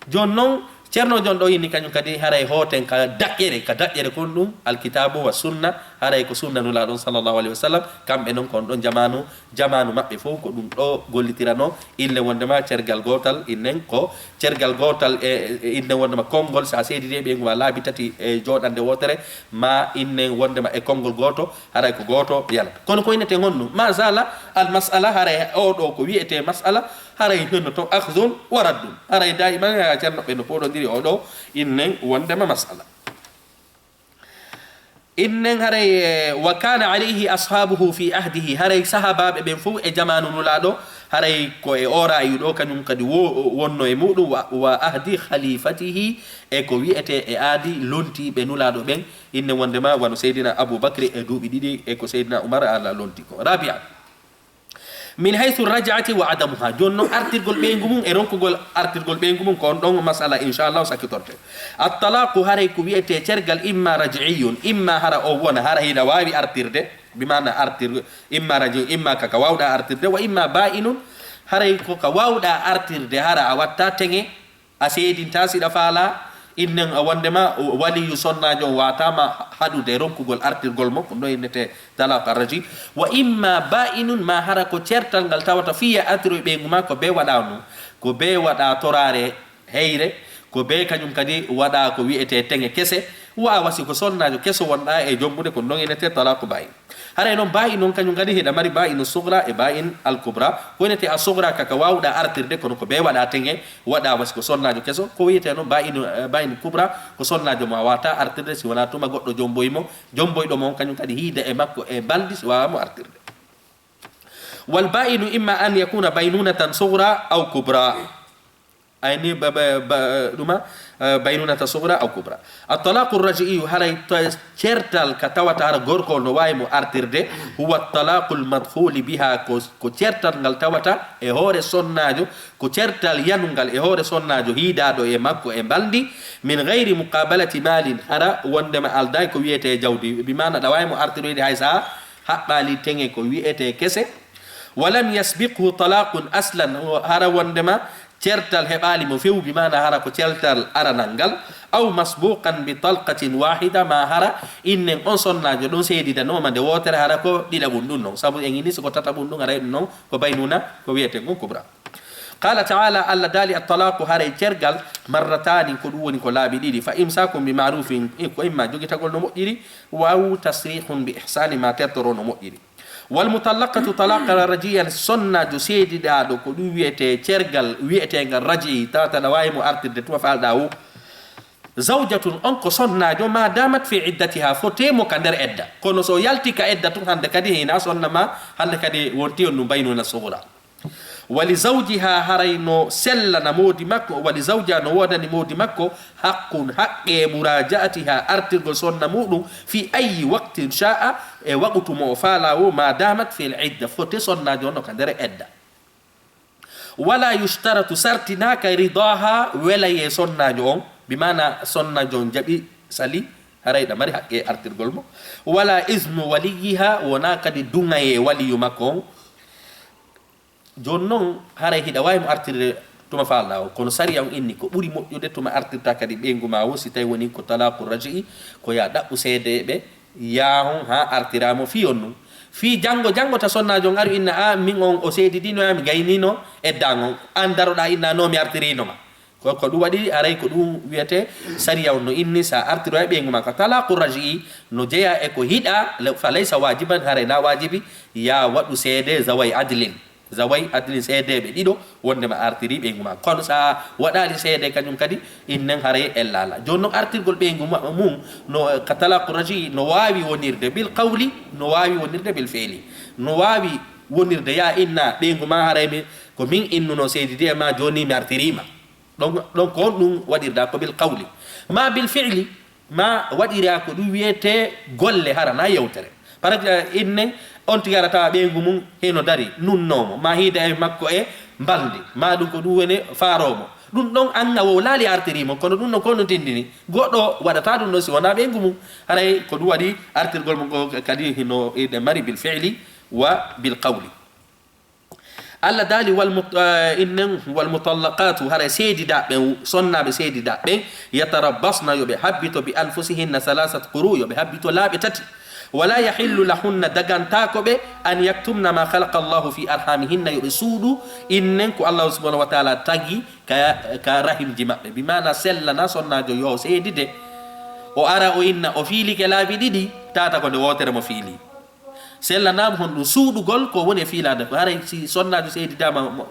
Jooni noon, Ceerno Jon ɗo inni kañum kadi, haray hooten ka daƴƴere, ka daƴƴere kon ɗum, Alkitaabu wa Sunna, haray ko sunna Nulaaɗo on sallallahu alayhi wa sallam, kamɓe noon kon ɗon jamaanu, jamaanu maɓɓe fof ko ɗum ɗo gollitiranoo, inne wondema cergal gootal, innen ko cergal gootal e, e, inne wondema konngol, so a seedidii e ɓeyngu ma laabi tati e jooɗannde wootere, ma innen wondema e konngol gooto, haray ko gooto yalata. Kono ko innetee honɗum? Ma zala al mas'ala, haray oo ɗoo ko wiyetee mas'ala, haray henno toon akhdhun wa raddun. Haray daiman haa Ceerno ɓe no pooɗondiri oo ɗoo, innen wondema mas'ala. Innen haray, eh, wa kana alayhi ashabuhu fi ahdihi, haray sahaabaaɓe ɓen fof e jamaanu Nulaaɗo, haray ko e oo ra'yu ɗoo kañum kadi wo-, wonno e muɗum, wa, wa ahdi khalifatihi, e ko wiyetee e aadi lontiiɓe Nulaaɗo ɓen, inne wondema wano Seydina Abu Bakri e duuɓi ɗiɗi e ko Seydina Umar ala lonti ko. Rabi'an, min haythu raj'ati wa adamuha. Jooni noon, artirgol ɓeyngu mum e ronkugol artirgol ɓeyngu mum, ko on ɗon masala, inchallah, sakkitorte. At-talaqu, haray ko wiyetee cergal, imma raj'iyun, imma hara o wona, hara hina waawi artirde, bi maana artir-, imma raj'iyun, imma ka, ka waawɗaa artirde, wa imma ba'inun, haray ko ka waawɗaa artirde, hara a watta teŋe, a seedintaa si ɗa faalaa, innen a wondema waliyu sonnaajo on waataama haɗude ronkugol artirgol mo, ko ɗum innetee talaq raji. Wa imma ba'inun, ma hara ko certal ngal tawata fii a artiroy ɓeyngu ma ko bee waɗaa ɗum, ko bee waɗaa toraare heyre, ko bee kañum kadi waɗa ko wiyetee teŋe kese, wa a wasi ko sonnaajo keso wonɗa e jombude, ko noon inetee talaaku baa'i. Haray noon baa'i noon kañum kadi hiɗa mari baa'inu sugra e baa'in al kubra. Ko inetee a sugra ka ka waawɗa artirde, kono ko bee waɗa teŋe, waɗa wasi ko sonnaajo keso. Ko wiyetee noon baa'inu, eh, baa'inu kubra, ko sonnaajo ma waata artirde si wonaa tuma goɗɗo jomboy mo, jomboyɗo mo on kañum kadi hiida e makko e mbalndi si waawa mo artirde. Wal baa'inu imma an yakuna baynunatan sugra aw kubra. Ayni ba, ba, ba, ɗuma, eh, baynunata sugra aw kubra. At-talaqu raji'iyu, haray to certal ka tawata hara gorko no waawi mo artirde, huwa at-talaqul madkhuli biha, ko, ko certal ngal tawata e hoore sonnaajo, ko certal yanungal e hoore sonnaajo hiidaaɗo e makko e mbalndi, min ghayri muqabalati malin, hara wondema aldaay ko wiyetee jawdi, bi maana ɗa waawi mo artiroyde hay sa haɓɓaali teŋe ko wiyetee kese. Walam yasbiqhu talaqun aslan, hara wondema certal heɓaali mo few, bi maana hara ko certal aranal ngal, aw masbuqan bi talqatin wahida, ma hara innen on sonnaajo ɗon seedidanooma nde wootere, hara ko ɗiɗaɓun ɗun non, sabu en ini siko tataɓun ɗun ara e ɗum non ko baynuna ko wiyetee ngon kubra. Qala ta'ala, Allah daali, at-talaqu, haray cergal, marratani, ko ɗum woni ko laabi ɗiɗi, fa imsakun bi ma'rufin, ko imma jogitagol no moƴƴiri, aw tasrihun bi ihsani, ma tertoro no moƴƴiri. Wal mutallaqatu talaqan raji'an, sonnaajo seedidaaɗo ko ɗum wiyetee cergal wiyeteengal raji'i, tawata ɗa waawi mo artirde tuma faalɗa woo. Zawjatun, on ko sonnaajo, ma damat fi iddatiha, fotee mo ka nder edda. Kono so yalti ka edda tun, hannde kadi hina sonna ma, hannde kadi wonti on ɗum baynuna sugra. Wali zawjiha, haray no sellana moodi makko, wali zawja, no woodani moodi makko, haqqun, haqqe, muraja'atiha, artirgol sonna muɗum, fi ayyi waqtin sha'a, e waqutu mo o faala wo, ma damat fil idda, fote sonnaajo on no ka nder edda. Wala yushtaratu, sartinaaka, ridaha, welayee sonnaajo on, bi maana sonnaajo on jaɓi sali, haray ɗa mari haqqe artirgol mo. Wala iznu waliyiha, wona kadi duŋayee waliyu makko on. Jooni non, haray hiɗa waawi mo artirde tuma faalɗaa o, kono sariya on inni ko ɓuri moƴƴude tuma artirta kadi ɓeyngu maa woo, si tawi woni ko talaaku raji'i, ko yaa ɗaɓɓu seedeeɓe, yaahon haa artiraa mo fii on nun. Fii janngo, janngo ta sonnaajo on aru inna, "A, min on o seedidino yaa mi gaynino edda an on, an daroɗaa inna no mi artirino ma." Ko, ko ɗum waɗi, haray ko ɗum wiyetee sariya on no inni, sa artiroya ɓeyngu maa ko talaaku raji'i, no jeyaa e ko hiɗa, la-, fa laysa waajiban, haray na waajibi, yaa waɗu seede zaway adlin. Zaway adlin, seedeeɓe ɗiɗo, wonde ma artiri ɓeyngu maa. Kono sa waɗaali seede kañum kadi, innen haray ella alaa. Jooni non artirgol ɓeyngu ma-, mum, no, eh, ka talaaku raji'i, no waawi wonirde bil qawli, no waawi wonirde bil fi'li. No waawi wonirde yaa inna ɓeyngu maa haray mi, ko min innuno seedidi e maa, jooni mi artirii ma. Ɗon, ɗon ko on ɗum waɗirda ko bil qawli. Ma bil fi'li, ma waɗira ko ɗum wiyetee golle hara na yewtere. Par exemple, inne on tigi ara tawa ɓeyngu mum heno dari, nunnoo mo, ma hiida e makko e mbalndi, ma ɗum ko ɗum woni faaroo mo. Ɗum ɗon an a wo laali artirii mo, kono ɗum ɗon ko no tindini. Goɗɗo waɗata ɗum ɗon si wonaa ɓeyngu mum. Haray ko ɗum waɗi artirgol mo ngo kadi hino, ine mari bil fi'li wa bil qawli. Allah daali, wal mut-, eh, innen, wal mutallaqatu, haray seedidaaɓe ɓen, sonnaaɓe seedidaaɓe ɓen, yatarabbasna, yo ɓe habbito, bi anfusihinna salasat quru, yo ɓe habbito laaɓe tati. Wala yahillu lahunna, dagantaako ɓe, an yaktumna ma khalaqa Allahu fi arhamihinna, yo ɓe suuɗu innen ko Allahu subhanahu wa ta'ala tagi ka, ka rahimji maɓɓe. Bi maana sellana sonnaajo yo seedide, o ara o inna o fiilike laabi ɗiɗi, tata ko nde wootere mo fiili. Sellanaama honɗum? Suuɗugol ko woni e fiilaade ko. Haray si sonnaajo seedidaama mo, mo,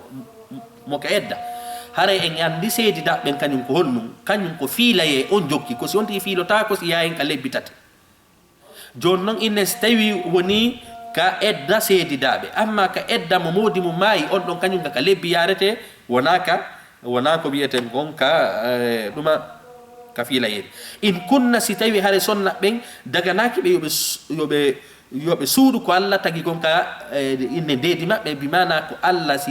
mo ka edda. Haray en anndi seedidaaɓe ɓen kañum ko honɗum? Kañum ko fiilayee on jokki. Ko si on tigi fiilotaako si yaayen ka lebbi tati. Jooni non, innen si tawi woni ka edda seedidaaɓe. Amma ka edda mo moodi mum maayi, on ɗon kañum ka, ka lebbi yaaretee, wonaa ka, wonaa ko wiyeten kon ka, eh, ɗuma ka fiilayeede. In kunna, si tawi hare sonna ɓen, daganaaki ɓe yo ɓe s-, yo ɓe, yo ɓe suuɗu ko Alla tagi kon ka, eh, inne ndeedi maɓɓe, bi maana ko Alla si,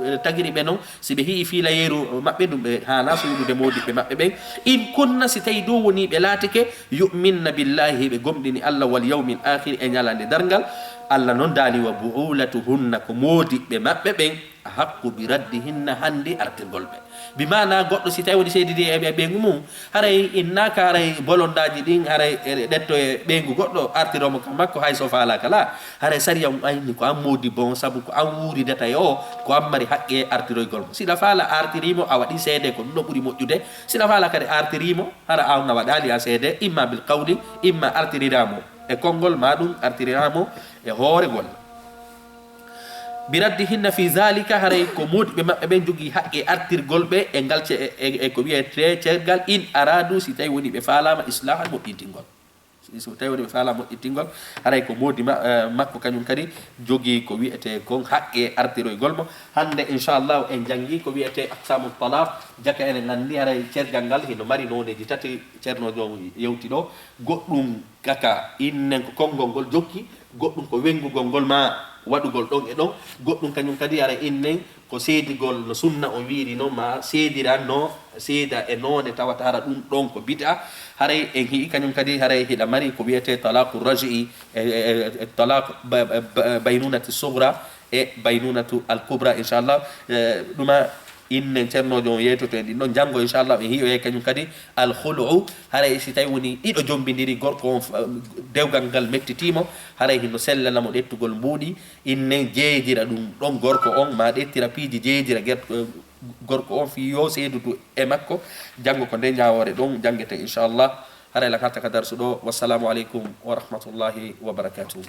eh, tagiri ɓe non, si ɓe hi'i fiilayeeru maɓɓe ɗum, ɓe haana suuɗude moodiɓɓe maɓɓe ɓen. In kunna, si tawi dow woni ɓe laatike, yu'minna billahi, ɓe gomɗini Alla, wal yawmil akhir, e ñalande darngal, Alla non daali, wa bu'ulatuhunna, ko moodiɓɓe maɓɓe ɓen, ahaqqu bi raddihinna, hannde artirgol ɓe. Bi maana goɗɗo si tawi woni seedidi e ɓe ɓeyngu mum, haray innaaka haray bolondaaji ɗin, haray e ɗetto e ɓeyngu goɗɗo artiro mo ka makko, hay so faalaaka la. Haray sariya on ayni ko an moodi bon, sabu ko an wuuridata e o, ko an mari haqqe artiroygol mo. Si la faala artiri mo, a waɗi seede ko ɗum ɗo ɓuri moƴƴude. Si la faala kadi artiri mo, hara an a waɗaali a seede, imma bil qawli, imma artirira mo e konngol, ma ɗum artirira mo e hooregol. Bi raddihinna fi zalika, haray ko moodi ɓe maɓɓe ɓen jogii haqqe artirgol ɓe e ngal ce-, e, e, e ko wiyetee cergal, in aradu, si tawi woni ɓe faalaama islahan moƴƴintingol. Si, so tawi woni ɓe faala moƴƴintingol, haray ko moodi ma-, eh, makko kañum kadi jogii ko wiyetee kon haqqe artiroygol mo. Hannde, inchallahu, en janngi ko wiyetee aqsamu talaq, jaka enen anndi haray cergal ngal hino mari nooneeji tati, Ceerno Joom yewti ɗo. Goɗɗum kaka innen ko konngol ngol jokki, goɗɗum ko wenngugol ngol ma waɗugol ɗon e ɗon, goɗɗum kañum kadi ara innen ko seedigol no sunna on wiiri non, ma seedira no seeda e noone tawata hara ɗum ɗon ko bid'a. Haray en hi'i kañum kadi haray hiɗa mari ko wiyetee talaqu raji'i, e, e, e, e talaq ba-, ba-, ba-, baynunati sugra e baynunatu al kubra, inchallah. Eh, ɗuma innen ceernoojo on yeytoto en ɗin ɗon janngo, inchallah, en hi'oyay kañum kadi al khulu'u. Haray si tawi woni ɗiɗo jombindiri, gorko on, eh, dewgal ngal mettitii mo, haray hino sellana mo ɗettugol mbuuɗi, innen jeeyidira ɗum ɗon gorko on, ma ɗettira piiji jeeyidira ger-, eh, gorko on fii yo seedudu e makko. Janngo ko nde ñaawoore ɗon janngete, inchallah. Haray lan hatta ka darsu ɗo. Wassalamu aleykum wa rahmatullahi wa barakatuhu.